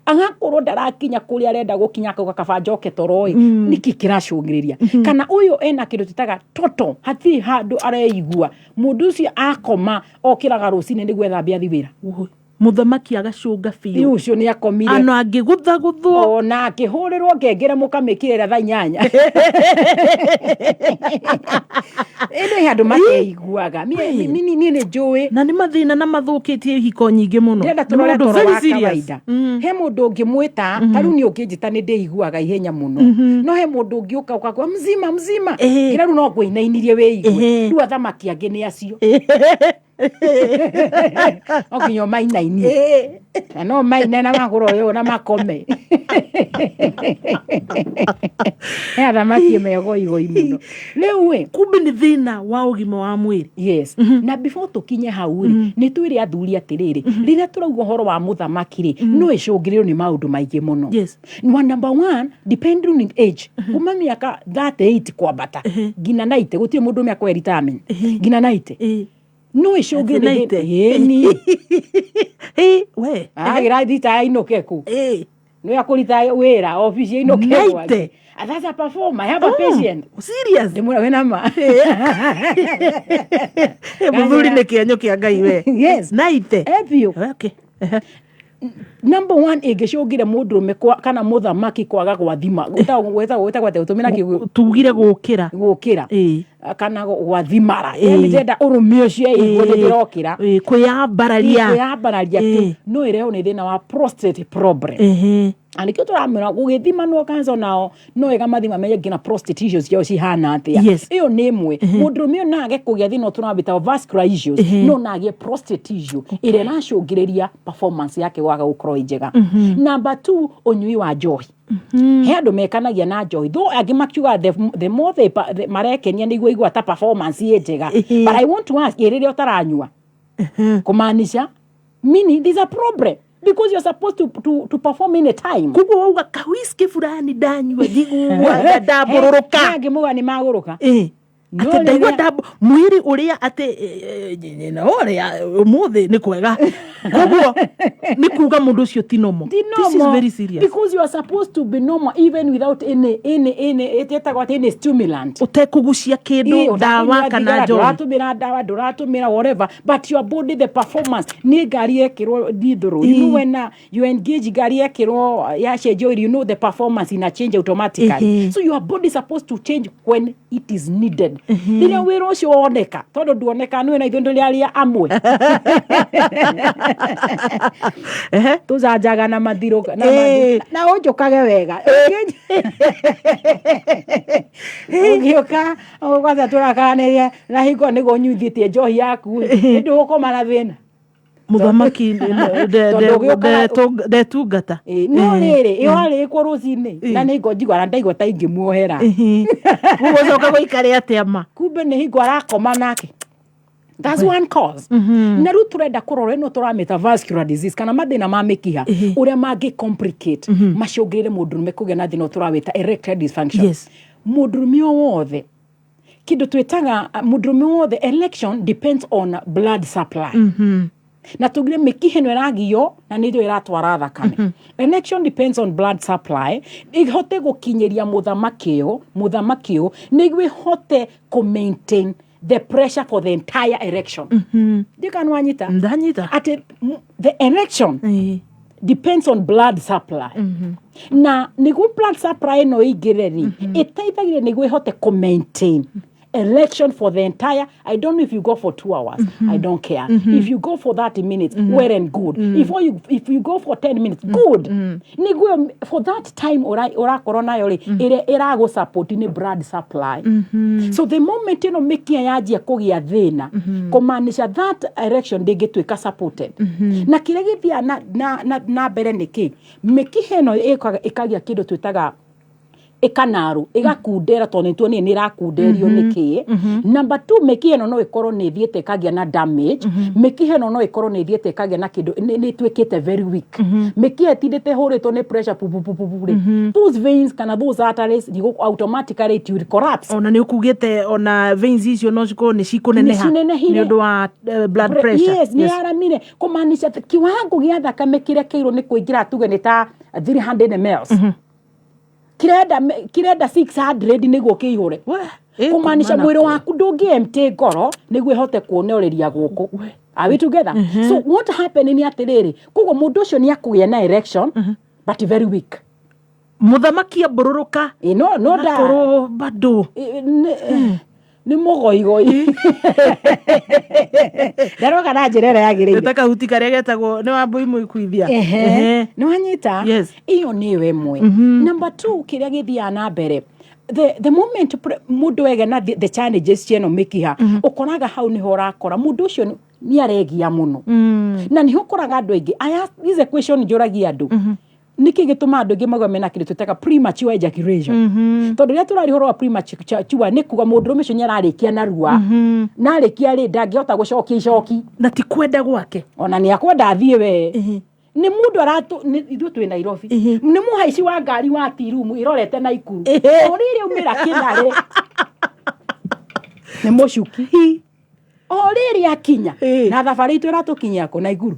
agakorwo ndarakinya kũrĩa arenda gũkinya, akauga kaba njoke toro ĩ. Nĩkĩ kĩracũngĩrĩria? Kana ũyũ ena kĩndũ twĩtaga toto, hatirĩ handũ areigua. Mũndũ ũcio akoma okĩraga rũcinĩ nĩguo ethambie athi wĩra. Mũthamaki agacũnga biũ. Rĩu ũcio nĩ akomire. Ana angĩgũthagũthwo. Ona akĩhũrĩrwo ngengere mũkamĩkĩrĩra thaa 8, ĩndĩ he andũ mateiguaga. Niĩ nĩ njũĩ. Na nĩ mathĩna na mathũkĩtie ihiko nyingĩ mũno. Ndĩrenda Nĩ tũrore maũndũ toro very wa serious. kawaida. He mũndũ ũngĩmwĩta ta rĩu niĩ ũngĩnjĩta nĩ ndĩiguaga ihenya mũno, no he mũndũ ũngĩũka ũkakua mzima mzima ngira rĩu no ngũinainirie wĩigue. Rĩu athamaki angĩ nĩ acio no nginya ũmainainie na no maine na magũrũ ũyũ na makome. He athamaki megoigoi mũno rĩu ĩ kumbe nĩ thĩna wa ũgima wa mwĩrĩ. Yes. Na before tũkinye hau rĩ, nĩ twĩre athuri atĩrĩrĩ, rĩrĩa tũrauga ũhoro wa mũthamaki rĩ, no ĩcũngĩrĩrwo nĩ maũndũ maingĩ mũno. Yes. Wa number one, depending on age, kuma mĩaka 38 kwambata nginya 90, gũtirĩ mũndũ ũmwe akoya retirement nginya 90, no ĩcũngĩrĩrwo nĩ 90? Ĩni. We agĩra thita ainũke kũ nĩ akũrita wĩra obici ainũke 90? gwake. Ah, that's a performer. I have a Oh, patient. Serious? Ndĩmwĩra wĩna ma. Mũthuri nĩ kĩenyũ kĩa Ngai we. Yes. Naite. Biũ. Okay. Number one ĩngĩcũngĩre mũndũrũme kana mũthamaki kwaga gwathima gwĩtagwo atĩa gũtũmĩra kiugo Tugire gũkĩra. Gũkĩra kana gwathimara, yani ndĩrenda ũrũme ũcio ĩiguo nĩ ndĩrokĩra. Kwĩyambararia. Kwĩyambararia kĩu no ĩrehwo nĩ thĩna wa prostate problem. Na nĩkĩo tũramwĩra gũgĩthimanwo cancer nao no wega mathima menye nginya prostate issues ciao cihana atĩa. Yes. Ĩyo nĩ ĩmwe. Mũndũrũme ũyũ no age kũgĩa thĩna tũrawĩta vascular issues, no no agĩe prostate issue ĩrĩa ĩracũngĩrĩria performance yake waga gũkorwo ĩ njega. Number two, ũnyui wa njohi. He andũ mekanagia na njohi, though angĩ makiuga the more they, marekenia nĩguo igua ta performance ĩ njega, but I want to ask, ĩ rĩrĩa ũtaranyua, kumaanisha meaning there's a problem because you're supposed to perform in a time. Koguo wauga kawhiskey fulani ndanyua njiguaga ndambũrũrũka. Angĩ muga nĩ magũrũka. No Atĩ ndaigua rĩrĩa- ndambu mwĩrĩ ũrĩa atĩ na ũrĩa ũmũthĩ nĩ kwega, koguo nĩ kuga mũndũ ũcio ti normal. Ti This is normal, very serious. Because you are supposed to be normal even without any ĩtagwo atĩ any stimulant. Ũtekũgucia kĩndũ, ndawa kana njohi. Ndũratũmĩra ndawa, ndũratũmĩra whatever, but your body, the performance nĩ ngari yekĩrwo ndithũrũ, you know, when you engage ngari yekĩrwo yacenjio oil, you know the performance ina change automatically. So your body is supposed to change when it is needed, rĩrĩa wĩra ũcio woneka, tondũ nduoneka nĩwe na ithuĩ ndũrĩ arĩa amwe tũcanjaga na mathirũ na na ũnjũkage wega ũgĩũka kwanza tũrakaranĩria na hingo nĩguo ũnyuithĩtie njohi yaku ndũgũkoma na thĩna. Mũthamaki Tondũ ũgĩũkaga- ndetungata. No rĩrĩ ĩyo arĩkwo rũcinĩ na nĩ ngo njiguaga ndaigua ta ingĩmuohera. Gũgũcoka gũikare atĩa ma? Kumbe nĩ hingo arakoma nake. That's one cause. Na rĩu tũrenda kũrora ĩno tũramĩta vascular disease kana mathĩna ma mĩkiha ũrĩa mangĩ complicate macũngĩrĩre mũndũrũme kũgĩa na thĩna ũyũ tũrawĩta erectile dysfunction. Mũndũrũme o wothe, kĩndũ twĩtaga mũndũrũme wothe, erection depends on blood supply, na tugire mĩkiha ĩno ĩragio na nĩrĩo ĩratwara thakame. Erection depends on blood supply ihote gũkinyĩria mũthamaki ũyũ nĩguo ĩhote kũ maintain the pressure for the entire erection. Ndikana wanyita? Ndanyita. Atĩ the erection depends on blood supply, na nĩguo blood supply ĩno ĩingĩre rĩ, ĩteithagia nĩguo ĩhote kũ maintain erection for the entire, I don't know if you go for 2 hours, I don't care. If you go for 30 minutes, well and good. If you go for 10 minutes, good. Nĩguo for that time ũrakorwo nayo rĩ, ĩrĩa ĩragũ support nĩ blood supply. So the moment ĩno mĩkiha yanjia kũgĩa thĩna, kũmaanisha that erection ndĩngĩtuĩka supported. Na kĩrĩa gĩthiaga na mbere nĩ kĩ mĩkiha ĩno ĩkagĩa kĩndũ twĩtaga ĩkanaru, ĩgakundera, tondũ nĩtuonire nĩ ĩrakunderio nĩkĩ. Number two, mĩkiha ĩno no ĩkorwo nĩ ĩthiĩte ĩkagĩa na damage. Mĩkiha ĩno no ĩkorwo nĩ ĩthiĩte ĩkagĩa na kĩndũ nĩ ĩtuĩkĩte very weak. Mĩkiha ĩtindĩte ĩhũrĩtwo nĩ pressure pu pu pu pu pu rĩ, those veins kana those arteries automatically it will collapse. Ona nĩ ũkugĩte ona veins icio no cikorwo nĩ cikũneneha Nĩcinenehire. nĩ ũndũ wa blood pressure. Yes, nĩ yaramire, kũmaanisha atĩ kiwango gĩa thakame kĩrĩa kĩirwo nĩ kũingĩra, tuge nĩ ta 300 mls, kirenda 600 nĩguo kĩihũre, kũmaanisha kumana mwĩrĩ waku ndũngĩ empty ngoro nĩguo ĩhote kuonoreria gũkũ. Are we together? So what happen nĩ atĩrĩrĩ, koguo mũndũ ũcio nĩ akũgĩa na erection but very weak. Mũthamaki ambũrũrũka. No nda Nakorwo bado nĩ mũgoigoi, ndaroka na njĩra ĩrĩa yagĩrĩire. Ta kahuti karĩa getagwo nĩ wambui mũikuithia. Nĩ wanyita? Ĩyo nĩyo ĩmwe. Number two, kĩrĩa gĩthiaga na mbere, the moment mũndũ ege na the challenges cieno mĩkiha, ũkoraga hau nĩho ũrakora mũndũ ũcio nĩ aregia mũno, na nĩho ũkoraga andũ aingĩ. I ask, this is a question njũragia andũ. Nĩkĩ gĩtũmaga andũ aingĩ mauga mena kĩndũ twĩtaga premature ejaculation? Tondũ rĩrĩa tũraria ũhoro wa premature, nĩ kuga mũndũrũme ũcio nĩ ararĩkia narua, na arĩkia rĩ, ndangĩhota gũcokia icoki. Na ti kwenda gwake. Ona nĩ akwenda athiĩ we. Nĩ mũndũ aratũ ithuĩ twĩ Nairobi, nĩ mũhaici wa ngari wa tirumu ĩrorete Naikuru, o rĩrĩ aumĩra kĩnarĩ nĩ mũcuki, o rĩrĩ akinya na thabarĩ itũ ĩratũkinyia kũ? Naikuru,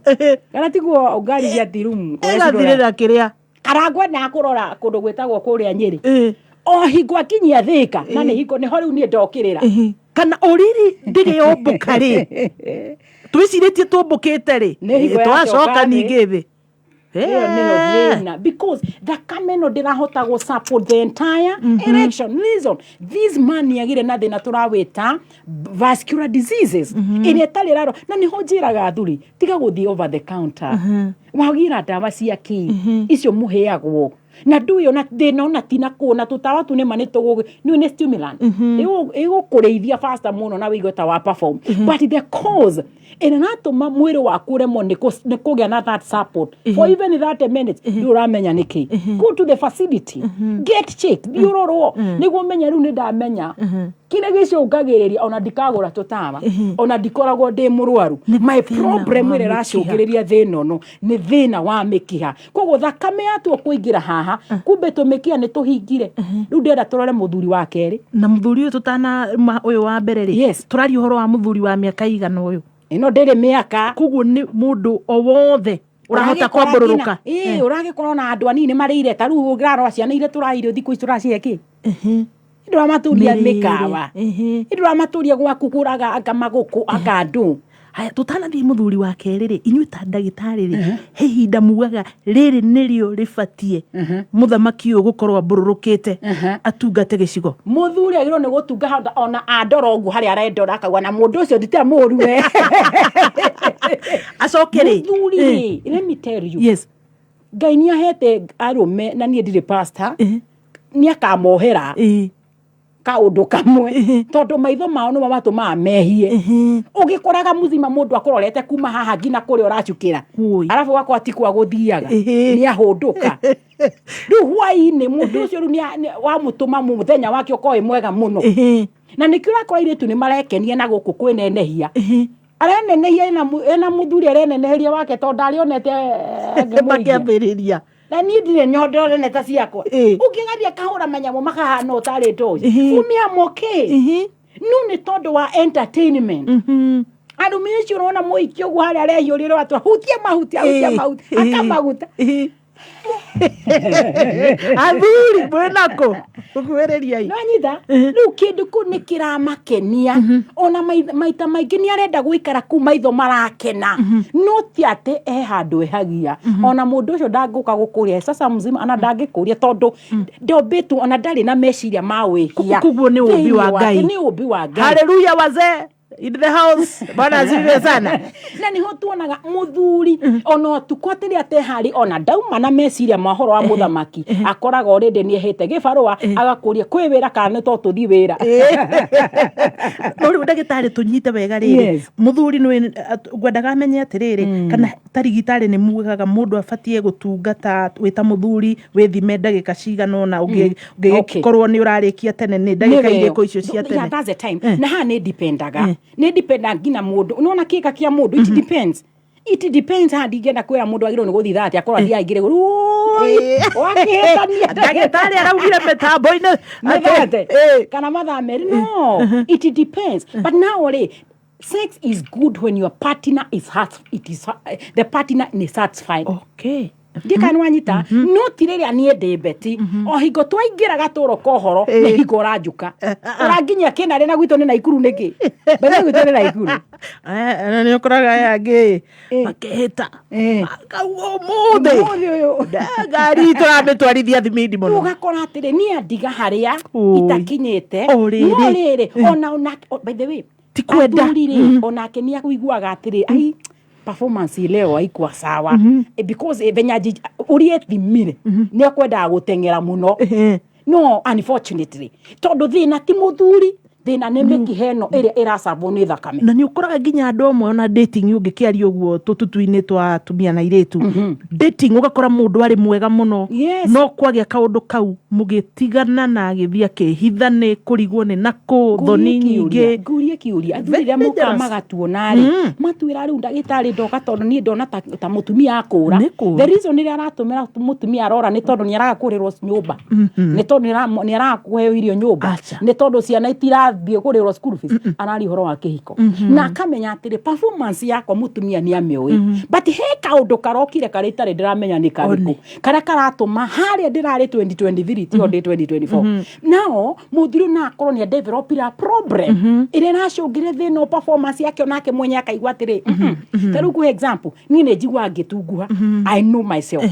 kana tiguo? Ngari cia tirumu ĩgathirĩra kĩrĩa karangwendaga kũrora kũndũ gwĩtagwo kũrĩa Nyĩrĩ, o hingo akinyia Thĩka, na nĩ hingo nĩho rĩu niĩ ndokĩrĩra. Kana ũrĩrĩ ndĩrĩ yombũka rĩ, twĩcirĩtie tũmbũkĩte rĩ, Nĩ hingo twacoka yacoka thĩ. Ningĩ thĩ. Ĩyo nĩyo thĩna, because thakame ĩno ndĩrahota gũ support the entire erection. Reason, this man nĩagĩre na thĩna tũrawĩta vascular diseases ĩrĩa ĩtarĩ raro. Na nĩho njĩraga athuri, tiga gũthiĩ over the counter, wagira ndawa cia kĩ icio mũheagwo na ndũĩ ona thĩna ona tina kũ na tũtawa tu nĩma nĩ tũgũ nĩ nĩ stimulant ĩgũkũrĩithia faster mũno na wĩigue ta wa perform, but the cause ĩrĩa ĩratũma mwĩrĩ waku ũremwo nĩ kũgĩa na that support for even 30 minutes, nĩ ũramenya nĩkĩ. Go to the facility, get checked, thiĩ ũrorwo nĩguo ũmenye. Rĩu nĩ ndamenya kĩrĩa gĩcũngagĩrĩria, ona ndikagũra tũtawa, ona ndikoragwo ndĩ mũrwaru. My problem wa ĩrĩa mĩkiha. Ĩracũngĩrĩria thĩna ũno nĩ thĩna wa mĩkiha. Koguo thakame yatua kũingĩra haha, kumbe tũmĩkiha nĩ tũhingire. Rĩu ndĩrenda tũrore mũthuri wa kerĩ. Na mũthuri ũyũ, tũtana ma ũyũ wa mbere rĩ, tũraria ũhoro wa mũthuri wa mĩaka igana ũyũ? Ĩno ndĩrĩ mĩaka. Koguo nĩ mũndũ o wothe ũrahota Ũragĩkora kwambũrũrũka. Ĩĩ, ũragĩkora ona andũ anini marĩire. Ta rĩu ũngĩrarora ciana iria tũrairio thikũ ici, tũracihe kĩ? Ndũramatũria Mĩrĩre. mĩkawa, ndũramatũria gwaku kũraga anga magũkũ anga andũ. Haya, tũtanathiĩ mũthuri wa kerĩ rĩ, inyuĩ ta ndagĩtarĩ rĩ, he ihinda mugaga rĩrĩ nĩrĩo rĩbatiĩ mũthamaki ũyũ gũkorwo ambũrũrũkĩte atungate gĩcigo? Mũthuri agĩrĩirwo nĩ gũtunga ona andora ũguo harĩa arendora, akauga na mũndũ ũcio ndita mũru we. Acoke rĩ? Mũthuri rĩ, let me tell you, Ngai nĩ ahete arũme, na niĩ ndirĩ pastor, nĩ akamohera kaũndũ kamwe, tondũ maitho mao nĩmo matũmaga mehie. Ũgĩkoraga mũzima mũndũ akũrorete kuma haha nginya kũrĩa ũracukĩra, arabu ũgakora ti kwa gũthiaga, nĩ ahũndũka. Rĩu hwaĩ-inĩ mũndũ ũcio rĩu wamũtũma mũthenya wake ũkorwo wĩ mwega mũno, na nĩkĩo ũrakora airĩtu nĩ marekenia na gũkũ kwĩnenehia. Arenenehia ena mũthuri, areneneheria wake tondũ ndarĩonete angĩmũigia. Makĩambĩrĩria. Na niĩ ndirĩ nyondorene ta ciakwa. Ũngĩgathiĩ akahũra manyamũ makahana ũtarĩ ndoci umia moke, no nĩ tondũ wa entertainment. Arũme acio ũrona mũhiki ũguo harĩa arehiũrĩra watwa hutia mahuti, ahutia mahuti, akamaguta. Athuri mwĩnakũ ũkuhĩrĩriai. Nanyita rĩu kĩndũ kĩu nĩ kĩramakenia. Ona maita maingĩ nĩ arenda gũikara kũu maitho marakena, no ti atĩ he handũ ehagia. Ona mũndũ ũcio ndangũka gũkũria sasa mzima, ona ndangĩkũria, tondũ ndombĩtwo, ona ndarĩ na meciria ma wĩhia. Koguo nĩ ũmbi wa Thĩinĩ wake. Ngai. Nĩ ũmbi wa Ngai. Haleluya, wazee in the house, bwana asifiwe sana. Na niho tuonaga muthuri ona ũtukũ atĩrĩ ateharĩ, ona ndauma na meciria ma ũhoro wa mũthamaki, akoraga already nĩ ehĩte gĩbarũa, agakũria kwĩ wĩra kana nĩ to tũthiĩ wĩra. No rĩu ndagĩtarĩ, tũnyite wega rĩrĩ, mũthuri nĩ ngwendaga amenye atĩrĩrĩ, kana ta rigitari nĩ mugaga mũndũ abatiĩ gũtungata wĩ ta mũthuri wĩthime ndagĩka cigana ũna, ũngĩkorwo nĩ ũrarĩkia tene nĩ ndagĩka irĩkũ icio cia Yeah, tene? that's the time. Na haha nĩ dipendaga, nĩ dependa nginya mũndũ nĩwona kĩka kĩa mũndũ. It depends, it depends. Haha ndingĩenda kwĩra mũndũ agĩrĩirwo nĩ gũthiĩ thaa atĩa, akorwo athiaga aingĩre wakĩhĩtania. Ndagĩtarĩ araugire mĩtambo-inĩ. Nĩ thate kana mathaa 2? No, it depends. But now rĩ, sex is good when your partner is heart, it is the partner is satisfied. Ndika nĩ wanyita, no ti rĩrĩa niĩ ndĩ beti o hingo twaingĩra gatũro kohoro nĩ hingo ũranjuka ũranginyia kĩnarĩ na gwitũ nĩ Naikuru nĩkĩ mbere gwitũ nĩ Naikuru. Na nĩ ũkoraga aya angĩ makehĩta makauga ũmũthĩ Ũmũthĩ ũyũ ngari tũramĩtwarithia thimindi mũno. Ũgakora atĩrĩ niĩ andiga harĩa Oi. itakinyĩte. O rĩrĩ. No rĩrĩ, ona by the way, Ti kwenda. Athuri rĩ, onake nĩ aiguaga atĩrĩ, ai, performance leo haikuwa sawa. Because venye ũrĩa ethimire nĩ akwendaga gũteng'era mũno. No unfortunately, tondũ thĩna ti mũthuri, Thĩna nĩ mĩkiha ĩno ĩrĩa ĩracabwo nĩ thakame. Na nĩ ũkoraga nginya andũ amwe ona dating ũngĩkĩaria ũguo tũtutu-inĩ twa atumia na airĩtu, dating ũgakora mũndũ arĩ mwega mũno, no kwagĩa kaũndũ kau mũgĩtigana na agĩthiĩ akĩhitha nĩ kũrigwo nĩ nakũ, thoni nyingĩ. Ngũrie kĩũria, athuri Very arĩa mokaga dangerous. magatuona rĩ, matwĩra rĩu ndagĩtarĩ ndoka tondũ niĩ ndona ta mũtumia akũra. Nĩ kũra. The reason ĩrĩa aratũmĩra mũtumia arora nĩ tondũ nĩ araga kũrĩrwo nyũmba, nĩ tondũ nĩ araga kũheo irio nyũmba, nĩ tondũ ciana itirathiĩ kũrĩrwo school fees. Araria ũhoro wa kĩhiko na akamenya atĩrĩ, performance yakwa mũtumia nĩ amĩũĩ, but he kaũndũ karokire karĩa itarĩ ndĩramenya nĩ karĩkũ, karĩa karatũma harĩa ndĩrarĩ 2023 tiho ndĩ 2024. Nao mũthuri ũyũ no akorwo nĩ adevelopire a problem ĩrĩa ĩracũngĩrĩria thĩna o performance yake, onake mwenye akaigua atĩrĩ, Ta rĩu kũhe example, niĩ nĩ njiguaga ngĩtunguha. I know myself,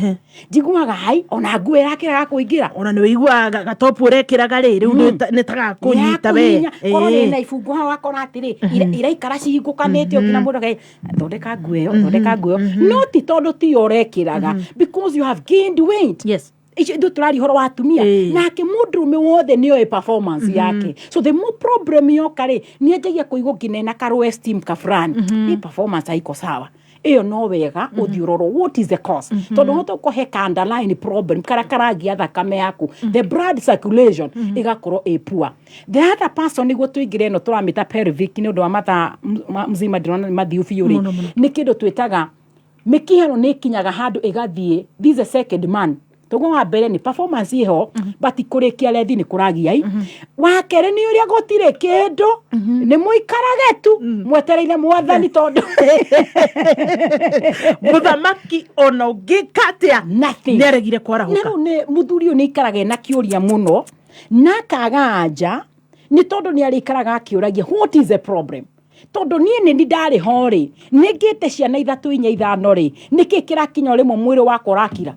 njiguaga hai ona nguo ĩrakĩraga kũingĩra. Ona nĩ wĩiguaga gatopu ũrekĩraga rĩ rĩu nĩ tagakũnyita we. Yakũhihinya, korwo nĩ na ibungo hau wakora atĩrĩ iraikara cihingũkanĩte nginya mũndũ akai thondeka nguo ĩyo, thondeka nguo ĩyo, no ti tondũ tiyo ũrekĩraga, because you have gained weight. Icio ithuĩ tũraria ũhoro wa atumia, nake mũndũrũme wothe nĩoĩ performance yake. So the more problem yoka rĩ, nĩanjagia kũigua nginya ena ka low esteem ka fulani, hii performance haiko sawa. Ĩyo no wega ũthiĩ ũrorwo what is the cause, tondũ hote ũkũhe ka underlying problem karĩa karagia thakame yaku, the blood circulation ĩgakorwo ĩ poor. The other person, nĩguo tũingĩre ĩno tũramĩta pelvic, nĩ ũndũ wa mathaa mzima ndĩrona nĩ mathiu biũ rĩ. Mũno, mũno. Nĩ kĩndũ twĩtaga mĩkiha ĩno nĩ ĩkinyaga handũ ĩgathiĩ, this is a second man. Toguo wa mbere nĩ performance ĩho, but kũrĩkia rethi nĩ kũragia i. Wa kerĩ nĩ ũrĩa gũtirĩ kĩndũ, nĩ mũikarage tu mwetereire mwathani, tondũ Mũthamaki ona ũngĩka atĩa nothing. Nĩ aregire kwarahũka. Na rĩu nĩ mũthuri ũyũ nĩ aikaraga ena kĩũria mũno na akaga anja, nĩ tondũ nĩ arĩikaraga akĩũragia, what is the problem? Tondũ niĩ nĩ ndarĩ ho rĩ, nĩ ngĩte ciana ithatũ, inya, ithano rĩ, nĩkĩ kĩrakinya o rĩmwe mwĩrĩ wakwa ũrakira?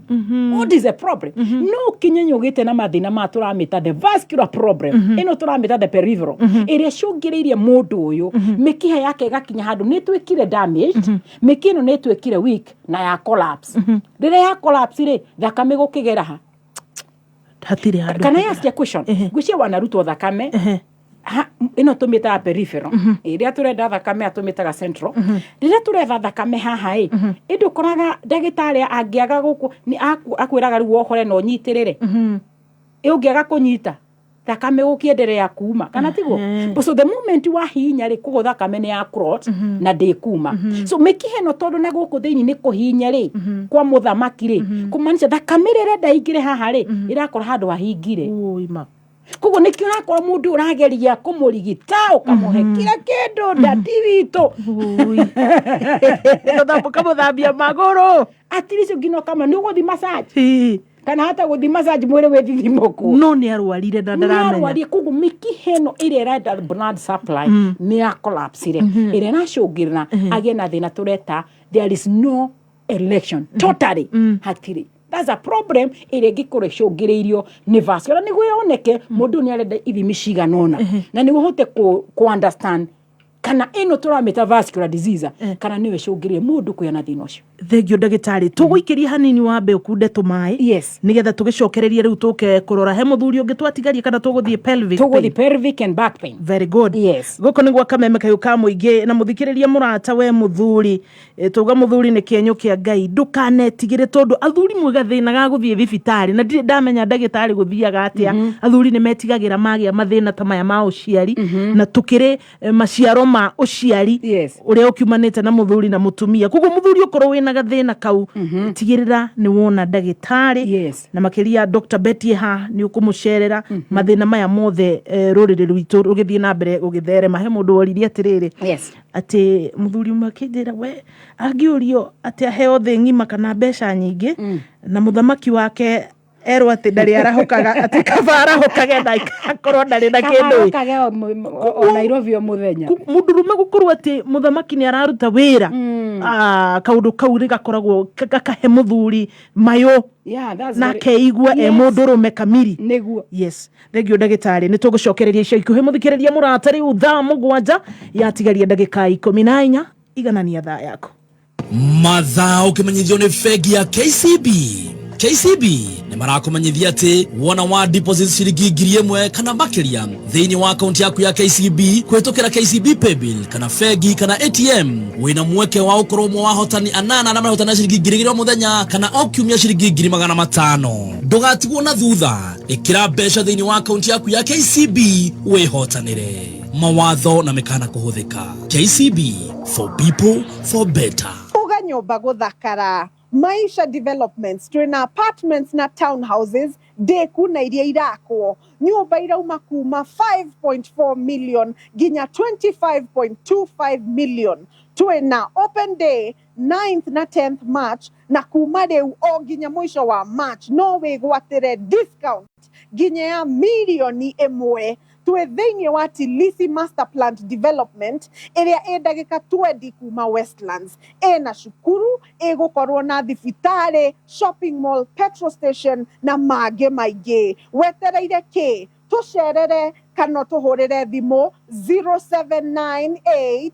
What is the problem? No ũkinye nĩ ũgĩte na mathĩna ma tũramĩta the vascular problem, ĩno tũramĩta the peripheral, ĩrĩa ĩcũngĩrĩirie mũndũ ũyũ mĩkiha yake ĩgakinya handũ nĩ ĩtuĩkire damaged, mĩkiha ĩno nĩ ĩtuĩkire weak na ya collapse. Rĩrĩa ya collapse rĩ, thakame gũkĩgera ha? Hatirĩ handũ. Can I ask you a question? Ngwĩciria wanarutwo thakame ĩno tũmĩtaga peripheral, ĩrĩa tũrenda thakame atũmĩtaga central. Rĩrĩa tũretha thakame haha ĩ, ĩndĩ ũkoraga ndagĩtarĩ angĩaga gũkũ nĩ akwĩraga rĩu wohore na ũnyitĩrĩre. Ĩ ũngĩaga kũnyita thakame gũkĩenderea kuma, kana tiguo? So the moment wahihinya rĩ, koguo thakame nĩ ya clot na ndĩkuma. So mĩkiha ĩno, tondũ na gũkũ thĩinĩ nĩ kũhihinya rĩ kwa mũthamaki rĩ, kũmaanisha thakame ĩrĩa ĩrenda ĩingĩre haha rĩ, ĩrakora handũ hahingire. Koguo nĩkĩo ũrakora mũndũ ũrageria kũmũrigita, ũkamũhe kila kĩndũ, ndati witũ. Ũkamũthambia magũrũ. At least nginya ũkama nĩ ũgũthi massage, kana hata gũthi massage mwĩrĩ wĩ thithimũku. No nĩ arwarire na ndaramenya. Nĩarwarire, koguo mĩkiha ĩno ĩrĩa ĩrenda blood supply nĩ ya collapsire, ĩrĩa ĩracũngĩrĩra agĩe na thĩna tũreta there is no erection totally, hatirĩ. That's a problem ĩrĩa ĩngĩkorwo ĩcũngĩrĩirio nĩ vascular. Nĩguo yoneke, mũndũ ũyũ nĩ arenda ithimi cigana ũna na nĩguo ũhote kũ understand kana ĩno tũramĩta vascular disease kana nĩyo ĩcũngĩrĩire mũndũ kũgĩa na thĩna ũcio. Thengio, ndagĩtarĩ. Tũgũikĩria hanini, wambe ũkunde tũmaĩ. Yes. Nĩgetha tũgĩcokererie rĩu tũke kũrora he mũthuri ũngĩ twatigaria, kana tũgũthiĩ pelvic Tũgũthiĩ pain? Pelvic and back pain. Very good. Yes. Gũkũ nĩ gwa Kameme Kayũ ka Mũingĩ, na mũthikĩrĩria mũrata, we mũthuri, tuga mũthuri nĩ kĩenyũ kĩa Ngai, ndũkanetigĩre, tondũ athuri mwĩ gathĩna ga gũthiĩ thibitarĩ na ndirĩ ndamenya ndagĩtarĩ gũthiaga atĩa. Athuri nĩ metigagĩra magĩa mathĩna ta maya ma ũciari, na tũkĩrĩ maciaro ma ũciari ũrĩa ũkiumanĩte na mũthuri na mũtumia. Koguo mũthuri, ũkorwo wĩna gathĩna kau, tigĩrĩra nĩ wona ndagĩtarĩ, na makĩria Dr. Betty ha nĩ ũkũmũcerera. Mathĩna maya mothe, rũrĩrĩ rwitũ rũgĩthiĩ na mbere gũgĩtherema. He mũndũ woririe atĩrĩrĩ, atĩ mũthuri ũmwe akĩnjĩra we angĩũrio atĩ aheo thĩ ng'ima kana mbeca nyingĩ na mũthamaki wake erwo atĩ ndarĩ arahũkaga, atĩ kaba arahũkage na akorwo ndarĩ na kĩndũ ĩ. Kabarokage o Nairobi o mũthenya. Mũndũrũme gũkorwo atĩ mũthamaki nĩ araruta wĩra, kaũndũ kau nĩ gakoragwo gakahe mũthuri mayũ Yeah, that's na akeigua e mũndũrũme kamiri. Nĩguo. Yes, thengio, ndagĩtarĩ. Nĩ tũgũcokereria ica ikuhĩ. Mũthikĩrĩria mũrata, rĩu thaa 7 yatigaria ndagĩka 14. Iganania thaa yaku. Mathaa ũkĩmenyithio nĩ bengi ya KCB. KCB nĩ marakũmenyithia atĩ wona wa deposit ciringi 1,000 kana makĩria thĩinĩ wa akaunti yaku ya KCB kũhĩtũkĩra KCB Paybill kana bengi kana ATM, wĩna mweke wa gũkorwo ũmwe wa ahotani anana arĩa marahotana ciringi 2,000 o mũthenya kana o kiumia ciringi 500,000. Ndũgatigwo na thutha, ĩkĩra mbeca thĩinĩ wa akaunti yaku ya KCB wĩhotanĩre. Mawatho na mĩkana kũhũthĩka. KCB, for people for better. Uga nyũmba gũthakara. Maisha Developments twĩna apartments na townhouses ndĩku na iria irakwo. Nyũmba irauma kuma 5.4 million nginya 25.25 million. Twĩna open day 9th na 10th March na kuma rĩu o nginya mũico wa March no wĩgwatĩre discount nginya ya 1 million. Twĩ thĩinĩ wa Tilisi Master Plant Development ĩrĩa ĩ ndagĩka 20 kuma Westlands. Ĩna cukuru, ĩgũkorwo na thibitarĩ, shopping mall, petrol station na mangĩ maingĩ. Wetereire kĩ? Tũcerere kana tũhũrĩre thimũ 0798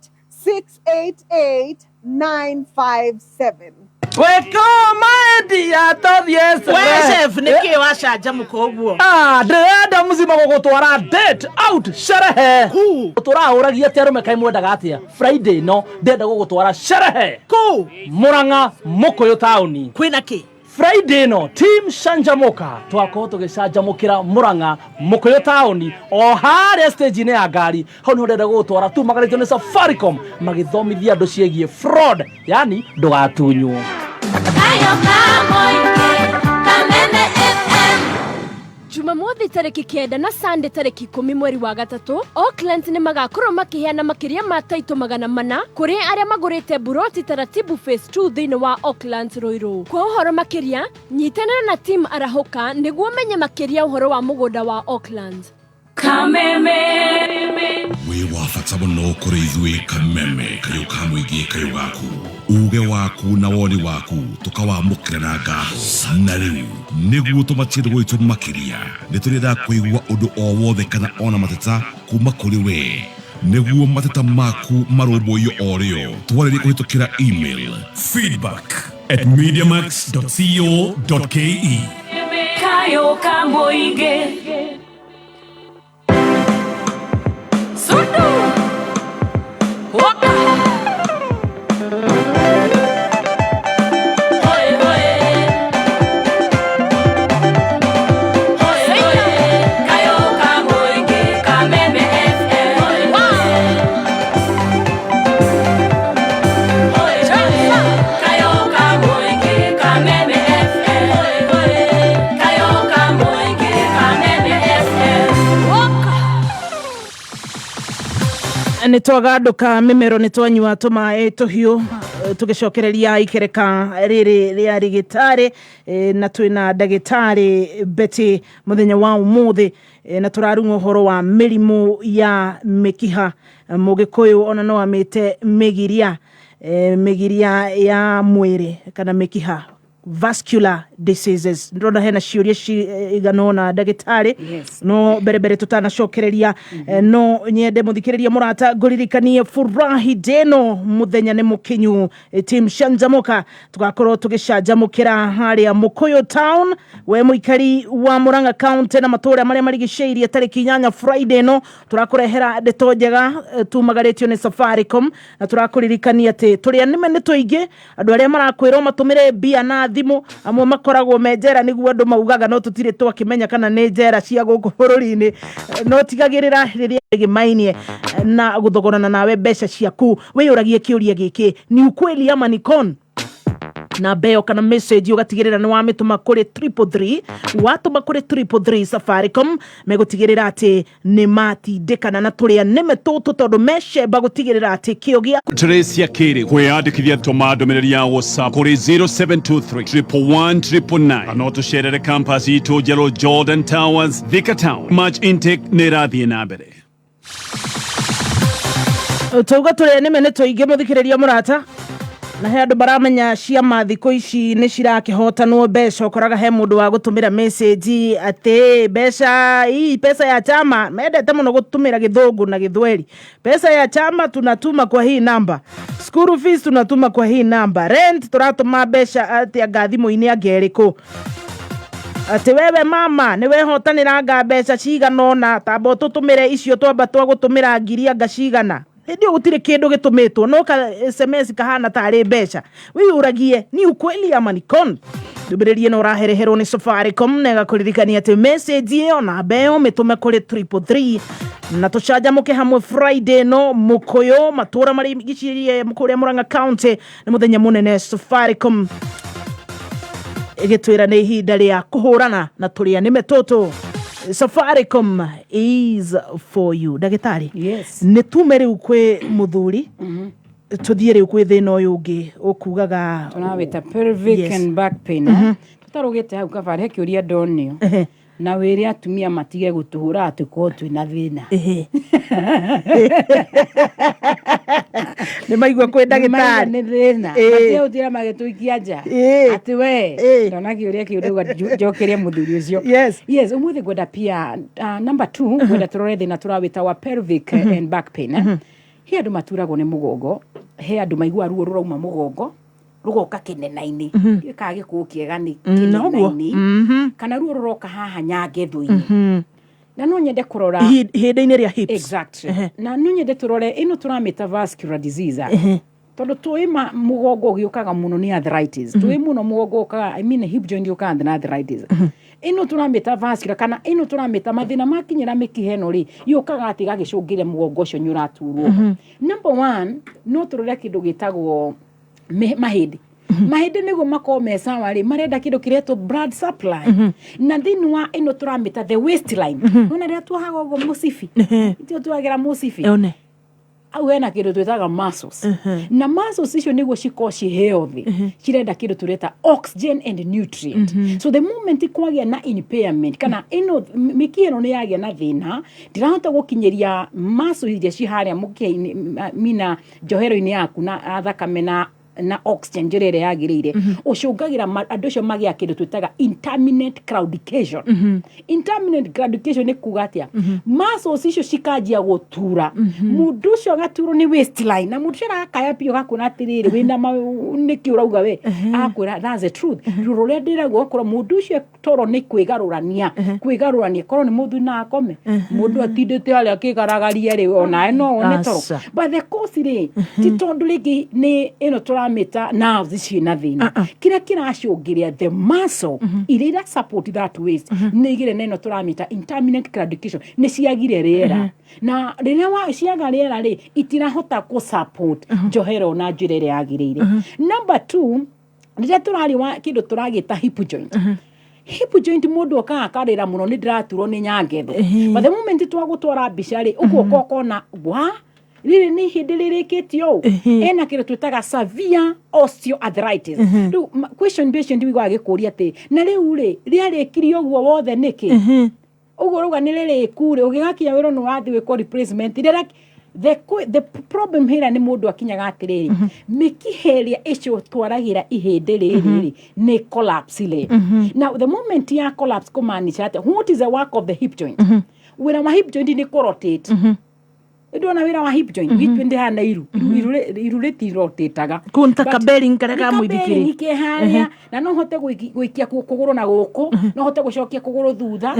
688 957. Wĩkũmaendia tũthiĩ. We chef, nĩkĩ wacanjamũka ũguo? Ah, ndĩrenda mũcima gũgũtwara date out, sherehe. Tũrahũragia atĩ arũme kaĩ mwendaga atĩa? Friday no ndĩrenda gũgũtwara sherehe kũ? Mũrang'a Mũkũyũ taũni. Kwĩna kĩ? Friday no team Canjamuka twakorwo tũgĩcanjamũkĩra Mũrang'a Mũkũyũ taũni, o harĩa stage-inĩ ya ngari hau nĩho ndĩrenda gũgũtwara. Tumagarĩtio nĩ Safaricom magĩthomithia andũ ciĩgiĩ fraud, yani ndũgatunywo. Kayo Kamoike, Kameme FM. Jumamothi tarĩki 9 na Sunday tarĩki 10 mweri wa gatatũ, Auckland nĩ magakorwo makĩheana makĩria ma taito 400 kũrĩ arĩa magũrĩte buroti Taratibu Phase 2 thĩinĩ wa Auckland Ruiru. Kwa ũhoro makĩria, nyitanĩra na team Arahũka nĩguo ũmenye makĩria ũhoro wa mũgũnda wa Auckland. Kameme. Wĩ wa bata mũno kũrĩ ithuĩ. Kameme, kayũ ka mũingĩ, kayũ gaku, uge waku na woni waku tũkawamũkĩra na ngatho. Na rĩu nĩguo tũmatie ndũgũ itũ makĩria, nĩ tũrĩendaga kũigua ũndũ o wothe kana ona mateta kuma kũrĩ we. Nĩguo mateta maku marũmbũiyo o rĩo, twarĩrie kũhĩtũkĩra email feedback@mediamax.co.ke. Kayo Kamoige. Sudu. Waka. Hoi hoi. Hoi hoi. Kayo Kamoige. Kameme FM. Hoi hoi. Hoi hoi. Kayo Kamoige. Kameme FM. Hoi hoi. Kayo Kamoige. Kameme FM. Waka. Nä twagandå mĩmero, nĩ twanyua tũmaĩ tũhiũ, tũgĩcokereria ikereka rĩrĩ rĩa rĩgĩtarĩ, na twĩna ndagĩtarĩ Betty mũthenya wa ũmũthĩ, na tũrarung'a ũhoro wa mĩrimũ ya mĩkiha. Mũgĩkũyũ ona no amĩte mĩgiria, mĩgiria ya mwĩrĩ kana mĩkiha, vascular diseases. Ndĩrona hena ciũria cigana ũna, ndagĩtarĩ. No mbere mbere tutanacokereria, no nyende mũthikĩrĩria mũrata ngũririkanie furahi ndĩno mũthenya nĩ mũkinyu. Team Canjamuka tugakorwo tũgĩcanjamũkĩra harĩa Mũkũyũ town. We mũikari wa Murang'a County na matũũra marĩa marigicĩirie, tarĩki 8 Friday ĩno tũrakũrehera ndeto njega, tumagarĩtio nĩ Safaricom, na tũrakũririkania atĩ tũrĩa nĩme nĩ tũingĩ. Andũ arĩa marakwĩrwo matũmĩre mbia na thimũ, amwe makoragwo me njera, nĩguo andũ maugaga, no tũtirĩ twakĩmenya kana nĩ njera cia gũkũ bũrũri-inĩ. No tigagĩrĩra rĩrĩa gĩmainie na gũthogorana nawe mbeca ciaku, wĩyũragie kĩũria gĩkĩ: ni ukweli ama ni con? Namba ĩyo kana message ũgatigĩrĩra nĩ wamĩtũma kũrĩ 333. Watũma kũrĩ 333, Safaricom megũtigĩrĩra atĩ nĩ matindĩkana na tũrĩa nĩme tũtũ, tondũ mecemba gũtigĩrĩra atĩ kĩo gĩa Tũrĩ cia kĩrĩ kwĩyandĩkithia, tũma ndũmĩrĩri ya WhatsApp kũrĩ 0723 111 999, no tũcerere campus itũ njerũ, Jordan Towers, Thika Town. March intake nĩ ĩrathiĩ na mbere. Tauga tũrĩa nĩme nĩ tũingĩ, mũthikĩrĩria mũrata. Na he andũ maramenya ciama thikũ ici nĩ cirakihotanwo mbeca. Ũkoraga he mũndũ wa gũtũmĩra message atĩ mbeca hii, pesa ya chama. Mendete mũno gũtũmĩra gĩthũngũ na gĩthweri. Pesa ya chama tunatuma kwa hii namba, school fees tunatuma kwa hii namba, rent tũratũma mbeca atĩ anga thimũ-inĩ angerĩkũ, atĩ wewe mama nĩ wehotanĩra anga mbeca cigana ũna, tamba ũtũtũmĩre icio twamba twagũtũmĩra ngiri anga cigana. Hĩndĩ ĩyo gũtirĩ kĩndũ gĩtũmĩtwo, no ka SMS kahana tarĩ mbeca. Wĩyũragie, ni ukweli ama ni con? Ndũmĩrĩri ĩno ũrahereherwo nĩ Safaricom na ĩgakũririkania atĩ message ĩyo, namba ĩyo, mĩtũme kũrĩ 333 na tũcanjamũke hamwe Friday ĩno. Mũkũyũ matũra marigicĩirie kũrĩa Murang'a County nĩ mũthenya mũnene. Safaricom ĩgĩtwĩra nĩ ihinda rĩa kũhũrana na tũrĩa nĩme tũtũ. Safaricom is for you. Ndagĩtarĩ, Yes. nĩ tume rĩu kwĩ mũthuri, tũthiĩ rĩu kwĩ thĩna ũyũ ũngĩ ũkugaga. Tũrawĩta pelvic and back pain. Tũtarũgĩte hau kabare, he kĩũria ndonio na wĩre atumia matige gũtũhũra atĩ korwo twĩna thĩna. Nĩ maigua kwĩ ndagĩtarĩ. Nĩ thĩna. Matige gũtira magĩtũikia nja atĩ we ndona kĩũria kĩu ndauga njokerie mũthuri ũcio. Yes, ũmũthĩ ngwenda pia, number two, ngwenda tũrore thĩna tũrawĩta wa pelvic and back pain. He andũ maturagwo nĩ mũgongo, he andũ maiguaga ruo rũrauma mũgongo rũgoka kĩnena-inĩ. Ndiũĩ kana gĩkũyũ kĩega nĩ Noguo. kĩnena-inĩ kana ruo rũroka haha nyangetho-inĩ. Na no nyende kũrora Ihĩndĩ-inĩ rĩa hips. Exactly. Na no nyende tũrore ĩno tũramĩta vascular disease, tondũ tũĩ mũgongo ũgĩũkaga mũno nĩ arthritis. Tũĩ mũno mũgongo ũkaga, I mean hip joint yũkaga na arthritis. Ĩno tũramĩta vascular kana ĩno tũramĩta mathĩna makinyĩra mĩkiha ĩno rĩ, yũkaga atĩ ĩgagĩcũngĩrĩria mũgongo ũcio nĩ ũraturwo. Number one, no tũrore kĩndũ gĩtagwo mahĩndĩ. Mahĩndĩ nĩguo makorwo me sawa rĩ, marenda kĩndũ kĩretwo blood supply. Na thĩinĩ wa ĩno tũramĩta the waistline, nona rĩrĩa tuohaga ũguo mũcibi, itio tuagĩra mũcibi One. Hau hena kĩndũ twĩtaga muscles, na muscles icio nĩguo cikorwo ci healthy cirenda kĩndũ tũreta oxygen and nutrient. So the moment kwagĩa na impairment kana ĩno mĩkiha ĩno nĩ yagĩa na thĩna, ndirahota gũkinyĩria muscles iria ci harĩa mũkiha-inĩ, mina njohero-inĩ yaku na thakame na oxygen njĩra ĩrĩa yagĩrĩire, ũcũngagĩra andũ acio magĩa kĩndũ twĩtaga intermittent claudication. Intermittent claudication nĩ kuga atĩa? Muscles icio cikanjia gũtura, mũndũ ũcio agaturwo nĩ waistline, na mũndũ ũcio arakaya biũ, agakwĩra atĩrĩrĩ, wĩna nĩkĩ ũrauga we, agakwĩra that's the truth, ruo rũrĩa ndĩraigua. Ũgakora mũndũ ũcio toro nĩ kwĩgarũrania kwĩgarũrania, korwo nĩ mũthuri na akome, mũndũ atindĩte harĩa akĩgaragaria rĩ, onawe no one toro. Aca. But the cause rĩ, ti tondũ rĩngĩ nĩ ĩno tũramĩta nerves ciĩna thĩna. Kĩrĩa kĩracũngĩrĩria, the muscle iria ira support that waist nĩ igĩrĩ na ĩno tũramĩta intermittent claudication, nĩ ciagire rĩera, na rĩrĩa ciaga rĩera rĩ, itirahota kũ support njohero na njĩra ĩrĩa yagĩrĩire. Number two, rĩrĩa tũrarĩ wa kĩndũ tũragĩta hip joint, hip joint, mũndũ okaga akarĩra mũno, nĩ ndĩraturwo nĩ nyangetho. But the moment twagũtwara mbica rĩ, ũguo ũkona wa rĩrĩ nĩ ihĩndĩ rĩrĩkĩtie ũũ, ena kĩndũ twĩtaga severe osteoarthritis. Rĩu question patient wiguaga agĩkũria atĩ na rĩu rĩ, rĩarĩkirie ũguo wothe nĩkĩ? Ũguo ũrauga nĩ rĩrĩku rĩ, ũgĩgakinya wĩra nĩ wathiĩ gwĩkwo replacement. Rĩrĩa the problem here nĩ mũndũ akinyaga atĩrĩrĩ, mĩkiha ĩrĩa ĩcio twaragĩra ihĩndĩ rĩrĩ rĩ, nĩ collapse rĩ. Now the moment ya collapse kũmaanisha atĩa? What is the work of the hip joint? Wĩra wa hip joint nĩ kũrotate. Ndona wĩra wa hip joint, hip joint hana iru iru, iru rĩtirotĩtaga. Kũu nĩ ta kabearing karĩa ka Nĩ mũithikiri. kabearing ke harĩa, na no hote gũikia kũgũrũ na gũkũ, no hote gũcokia kũgũrũ thutha.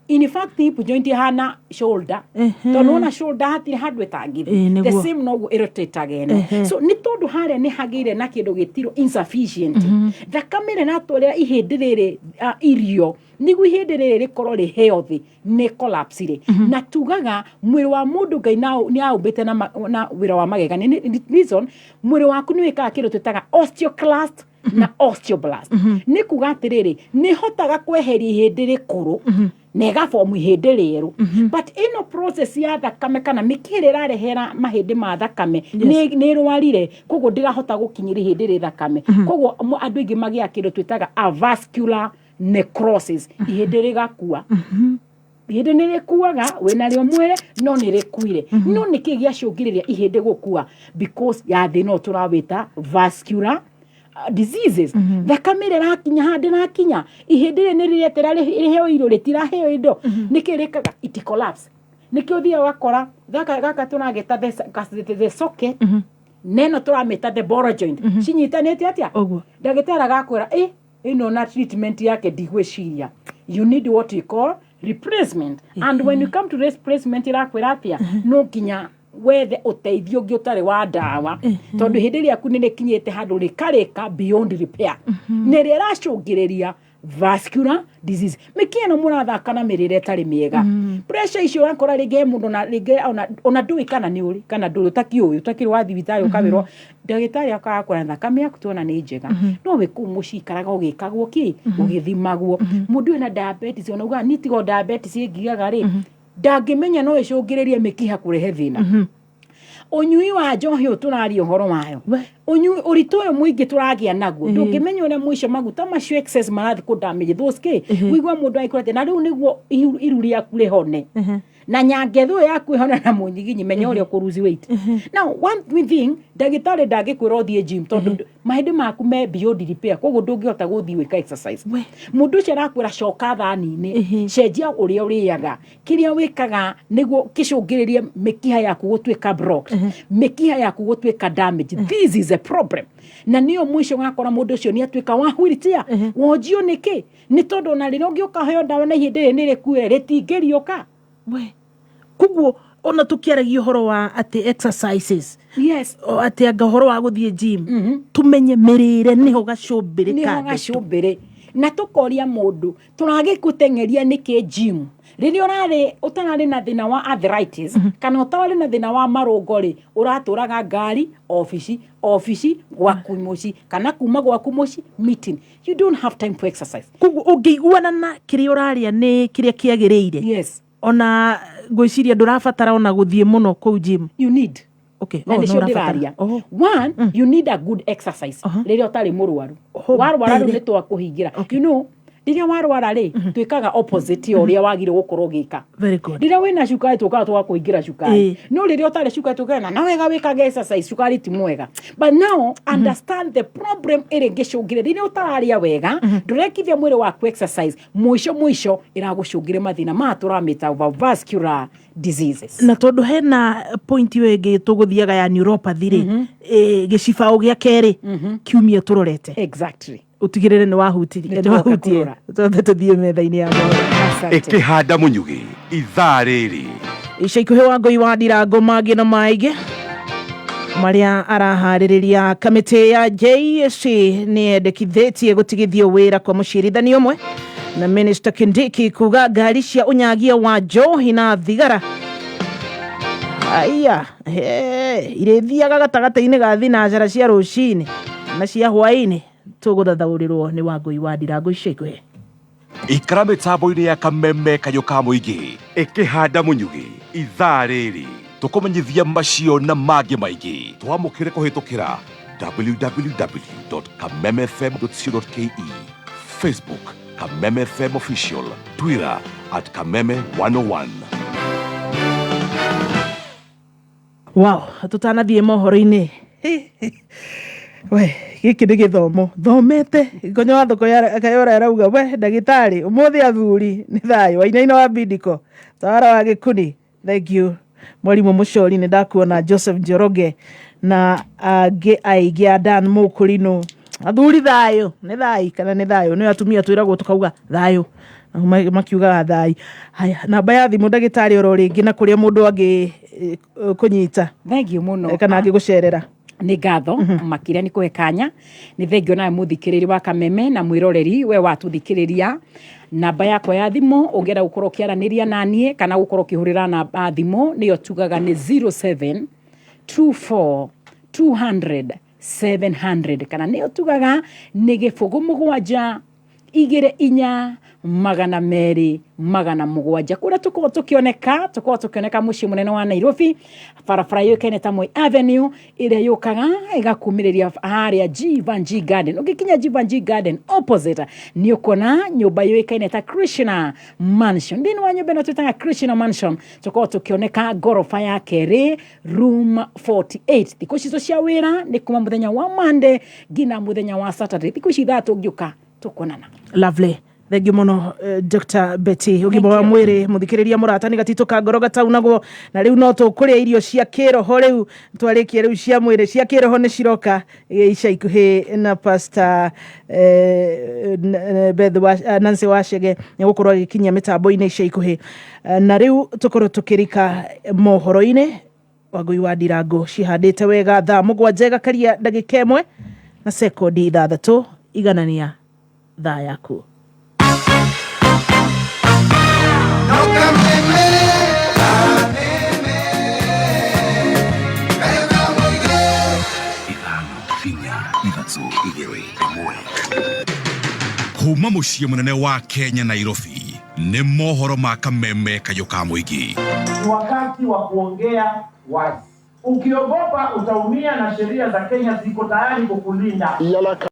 In fact, hip joint ihana shoulder, tondũ wona shoulder hatirĩ handũ ĩtangĩthiĩ. Ĩĩ, The nĩguo. same noguo ĩrotĩtaga ĩno. So nĩ tondũ harĩa nĩ hagĩire na kĩndũ gĩtirwo insufficient thakame ĩrĩa ĩratwarĩra ihĩndĩ rĩrĩ irio nĩguo ihĩndĩ rĩrĩ rĩkorwo rĩ healthy nĩ collapse rĩ. Na tugaga mwĩrĩ wa mũndũ Ngai nĩ aũmbĩte na wĩra wa magegania. Reason, mwĩrĩ waku nĩ wĩkaga kĩndũ twĩtaga osteoclast na osteoblast. Nĩ kuga atĩrĩrĩ, nĩ hotaga kweheria ihĩndĩ rĩkũrũ na ĩgabomu ihĩndĩ rĩerũ, but ĩno process ya thakame kana mĩkiha ĩrĩa ĩrarehera mahĩndĩ ma thakame nĩ ĩrwarire, koguo ndĩrahota gũkinyĩra ihĩndĩ rĩ thakame. Koguo andũ aingĩ magĩa kĩndũ twĩtaga avascular necrosis, ihĩndĩ rĩgakua. Ihĩndĩ nĩ rĩkuaga, wĩnarĩo mwĩrĩ, no nĩ rĩkuire. No nĩkĩ gĩacũngĩrĩria ihĩndĩ gũkua? Because ya thĩna ũyũ tũrawĩta vascular diseases. Thakame ĩrĩa ĩrakinya handũ ĩrakinya, ihĩndĩ rĩrĩ nĩ rĩretera rĩheo irio, rĩtiraheo indo. Nĩkĩ rĩkaga? It collapse. Nĩkĩo ũthiaga ũgakora gaka gaka tũragĩta the socket, neno tũramĩta the ball joint, cinyitanĩte atĩa? Ũguo. Ndagĩtarĩ agakwĩra, ĩ ĩno na treatment yake ndigwĩciria, you need what we call replacement. And when you come to replacement, ĩrakwĩra atĩa? No nginya wethe ũteithio ũngĩ ũtarĩ wa ndawa, tondũ hĩndĩ ĩrĩa yaku nĩ rĩkinyĩte handũ rĩkarĩka beyond repair, nĩ rĩrĩa ĩracũngĩrĩria vascular disease. Mĩkiha ĩno mũrathaka na mĩrĩre ĩtarĩ mĩega, pressure icio, ũrakora rĩngĩ he mũndũ na rĩngĩ ona ndũĩ kana nĩ ũrĩ kana ndũrĩ, ũtakĩũĩ, ũtakĩrĩ wa thibitarĩ, ũkawĩrwo ndagĩtarĩ akakora thakame yaku tuona nĩ njega, no wĩ kũu mũciĩ ikaraga ũgĩkagwo kĩ, ũgĩthimagwo. Mũndũ wĩna diabetes, ona ugaga niĩ tiga o diabetes ĩngiaga rĩ, ndangĩmenya no ĩcũngĩrĩrie mĩkiha kũrehe thĩna. Ũnyui wa njohi ũyũ tũraria ũhoro wayo, ũnyui, ũritũ ũyũ mũingĩ tũragĩa naguo, ndũngĩmenya ũrĩa mũico maguta macio excess marathiĩ kũ damage those kĩ. Wĩigua mũndũ agĩkũra atĩ na rĩu nĩguo iru rĩaku rĩhone na nyangetho ĩyo yaku ĩhone na mũnyiginyi, menya ũrĩa ũkũ lose weight. Now, one thing, ndagĩtarĩ ndangĩkwĩra ũthiĩ gym, tondũ mahĩndĩ maku me beyond repair, koguo ndũngĩhota gũthiĩ gwĩka exercise. Mũndũ ũcio arakwĩra coka thani-inĩ, cenjia ũrĩa ũrĩaga, kĩrĩa wĩkaga nĩguo kĩcũngĩrĩrie mĩkiha yaku gũtuĩka blocked, mĩkiha yaku gũtuĩka damage. This is a problem, na nĩyo mũico ũgakora mũndũ ũcio nĩ atuĩka wa wheelchair. Wonjio nĩkĩ? Nĩ tondũ ona rĩrĩa ũngĩũka heo ndawa na ihĩndĩ rĩrĩ nĩ rĩkuire, rĩtingĩriũka. We, koguo ona tũkĩaragia ũhoro wa atĩ exercises, o atĩ anga ũhoro wa gũthiĩ gym, tũmenye mĩrĩre nĩho gacũmbĩrĩ nĩho ka ndeto. Gacũmbĩrĩ. Na tũkoria mũndũ, tũragĩgũteng'eria nĩkĩ gym rĩrĩa ũrarĩ ũtararĩ na thĩna wa arthritis kana ũtararĩ na thĩna wa marũngo rĩ, ũratũraga ngari obici, obici gwaku mũciĩ, kana kuma gwaku mũciĩ meeting, you don't have time to exercise. Koguo ũngĩiguana na kĩrĩa ũrarĩa nĩ kĩrĩa kĩagĩrĩire, ona ngwĩciria ndũrabatara ona gũthiĩ mũno kũu gym. You need na Oh, nĩcio no ũrabatara. ndĩraria. One, you need a good exercise rĩrĩa ũtarĩ mũrwaru. Warwara rĩu mbere. nĩ twakũhingĩra. Rĩrĩa warwara rĩ, twĩkaga opposite ya ũrĩa wagire gũkorwo ũgĩka. Very good. Rĩrĩa wĩna cukari, tũkaga tũgakũhingĩra cukari, no rĩrĩa ũtarĩ cukari, tũkena na wega wĩkaga exercise, cukari ti mwega. But now understand the problem ĩrĩa ĩngĩcũngĩrĩria rĩrĩa ũtararĩa wega, ndũrekithia mwĩrĩ waku exercise, mũico mũico ĩragũcũngĩrĩa mathĩna maya tũramĩta vascular diseases. Na tondũ hena point ĩyo ĩngĩ tũgũthiaga ya neuropathy rĩ, gĩcibaũ gĩa kerĩ kiumia tũrorete, ũtigĩrĩre nĩ wahutirie. Nĩ nĩ tũgoka wahutie. kũrora. Twambe tũthiĩ metha-inĩ ya mohoro. Ĩkĩhanda mũnyugĩ ithaa rĩrĩ. Ica ikuhĩ wa ngoi wa ndirango mangĩ na maingĩ marĩa araharĩrĩria. Kamĩtĩ ya JSC nĩ yendekithĩtie gũtigithio wĩra kwa mũcirithania ũmwe, na Minister Kindiki kuga ngari cia ũnyagia wa njohi na thigara aya irĩthiaga gatagatĩ-inĩ ga thinacara cia rũcinĩ na cia hwaĩ-inĩ. Tũgũthathaũrĩrwo nĩ Wangũi wa Ndirango ica ikuhĩ. Ikara mĩtambo-inĩ ya Kameme, kayũ ka mũingĩ. Ĩkĩhanda mũnyugĩ ithaa rĩrĩ, tũkũmenyithia macio na mangĩ maingĩ. Twamũkĩre kũhĩtũkĩra www.kamemefm.co.ke, Facebook Kameme FM Official, Twitter @Kameme101. Wow, tũtanathiĩ mohoro-inĩ, we, gĩkĩ nĩ gĩthomo thomete. Ngonyo wa thoko kayora arauga, we ndagĩtarĩ, ũmũthĩ athuri nĩ thayũ. Wainaina wa bindiko tawara wa gĩkuni, thank you. Mwarimũ mũcori, nĩ ndakuona. Joseph Njoroge na angĩ aingĩ a Dan Mũkũrinũ, athuri thayũ nĩ thai kana nĩ thayũ? Nĩ atumia twĩragwo tũkauga thayũ, nao makiugaga thai. Haya, namba ya thimũ, ndagĩtarĩ, oro rĩngĩ, na kũrĩa mũndũ angĩ kũnyita. Thank you mũno. Kana angĩgũcerera. Nĩ ngatho makĩria nĩ kũhe kanya. Nĩ thengio nawe mũthikĩrĩri wa Kameme na mwĩroreri we watũthikĩrĩria. Namba yakwa ya thimũ ũngĩenda gũkorwo ũkĩaranĩria na niĩ kana gũkorwo ũkĩhũrĩra namba thimũ, nĩyo tugaga nĩ 07 24 200 700, kana nĩyo tugaga nĩ 0 7 2 4. 200 700. Kũrĩa tũkoragwo tũkĩoneka mũciĩ mũnene wa Nairobi, barabara yũĩkaine ta Moi Avenue, ĩrĩa yũkaga ĩgakumĩrĩria harĩa Jeevanjee Garden. Ũgĩkinya Jeevanjee Garden, opposite nĩ ũkuona nyũmba yũĩkaine ta Krishna Mansion. Thĩinĩ wa nyũmba ĩno twĩtaga Krishna Mansion, tũkoragwo tũkĩoneka ngoroba ya kerĩ, room 48. Thikũ citũ cia wĩra nĩ kuma mũthenya wa Monday nginya mũthenya wa Saturday. Thikũ ici 3 tũngĩũka tũkuonana. Lovely, thengiå må Dr Betty, ũgima wa mwĩrĩ. Mũthikĩrĩria mũrata, nĩ gatitũ ka ngoro gataunagwo. Na rĩu no tũkũrĩa irio cia kĩroho. Rĩu twarĩkia rĩu cia mwĩrĩ, cia kĩroho nĩ ciroka ica ikuhĩ na Pastor Beth wa, Nancy Wachege nĩ gũkorwo agĩkinyia mĩtambo-inĩ ica ikuhĩ. Na rĩu tũkorwo tũkĩrika mohoro-inĩ. Wangũi wa Ndirango cihandĩte wega. Thaa 7 ĩgakaria ndagĩka 1 na sekondi 6. Iganania thaa yaku. 5, 4, 3, 2, 1. Kuma mũciĩ mũnene wa Kenya, Nairobi, nĩ mohoro ma Kameme kayũ ka mũingĩ. Ni wakati wa kuongea wazi. Ukiogopa utaumia, na sheria za Kenya ziko tayari kukulinda.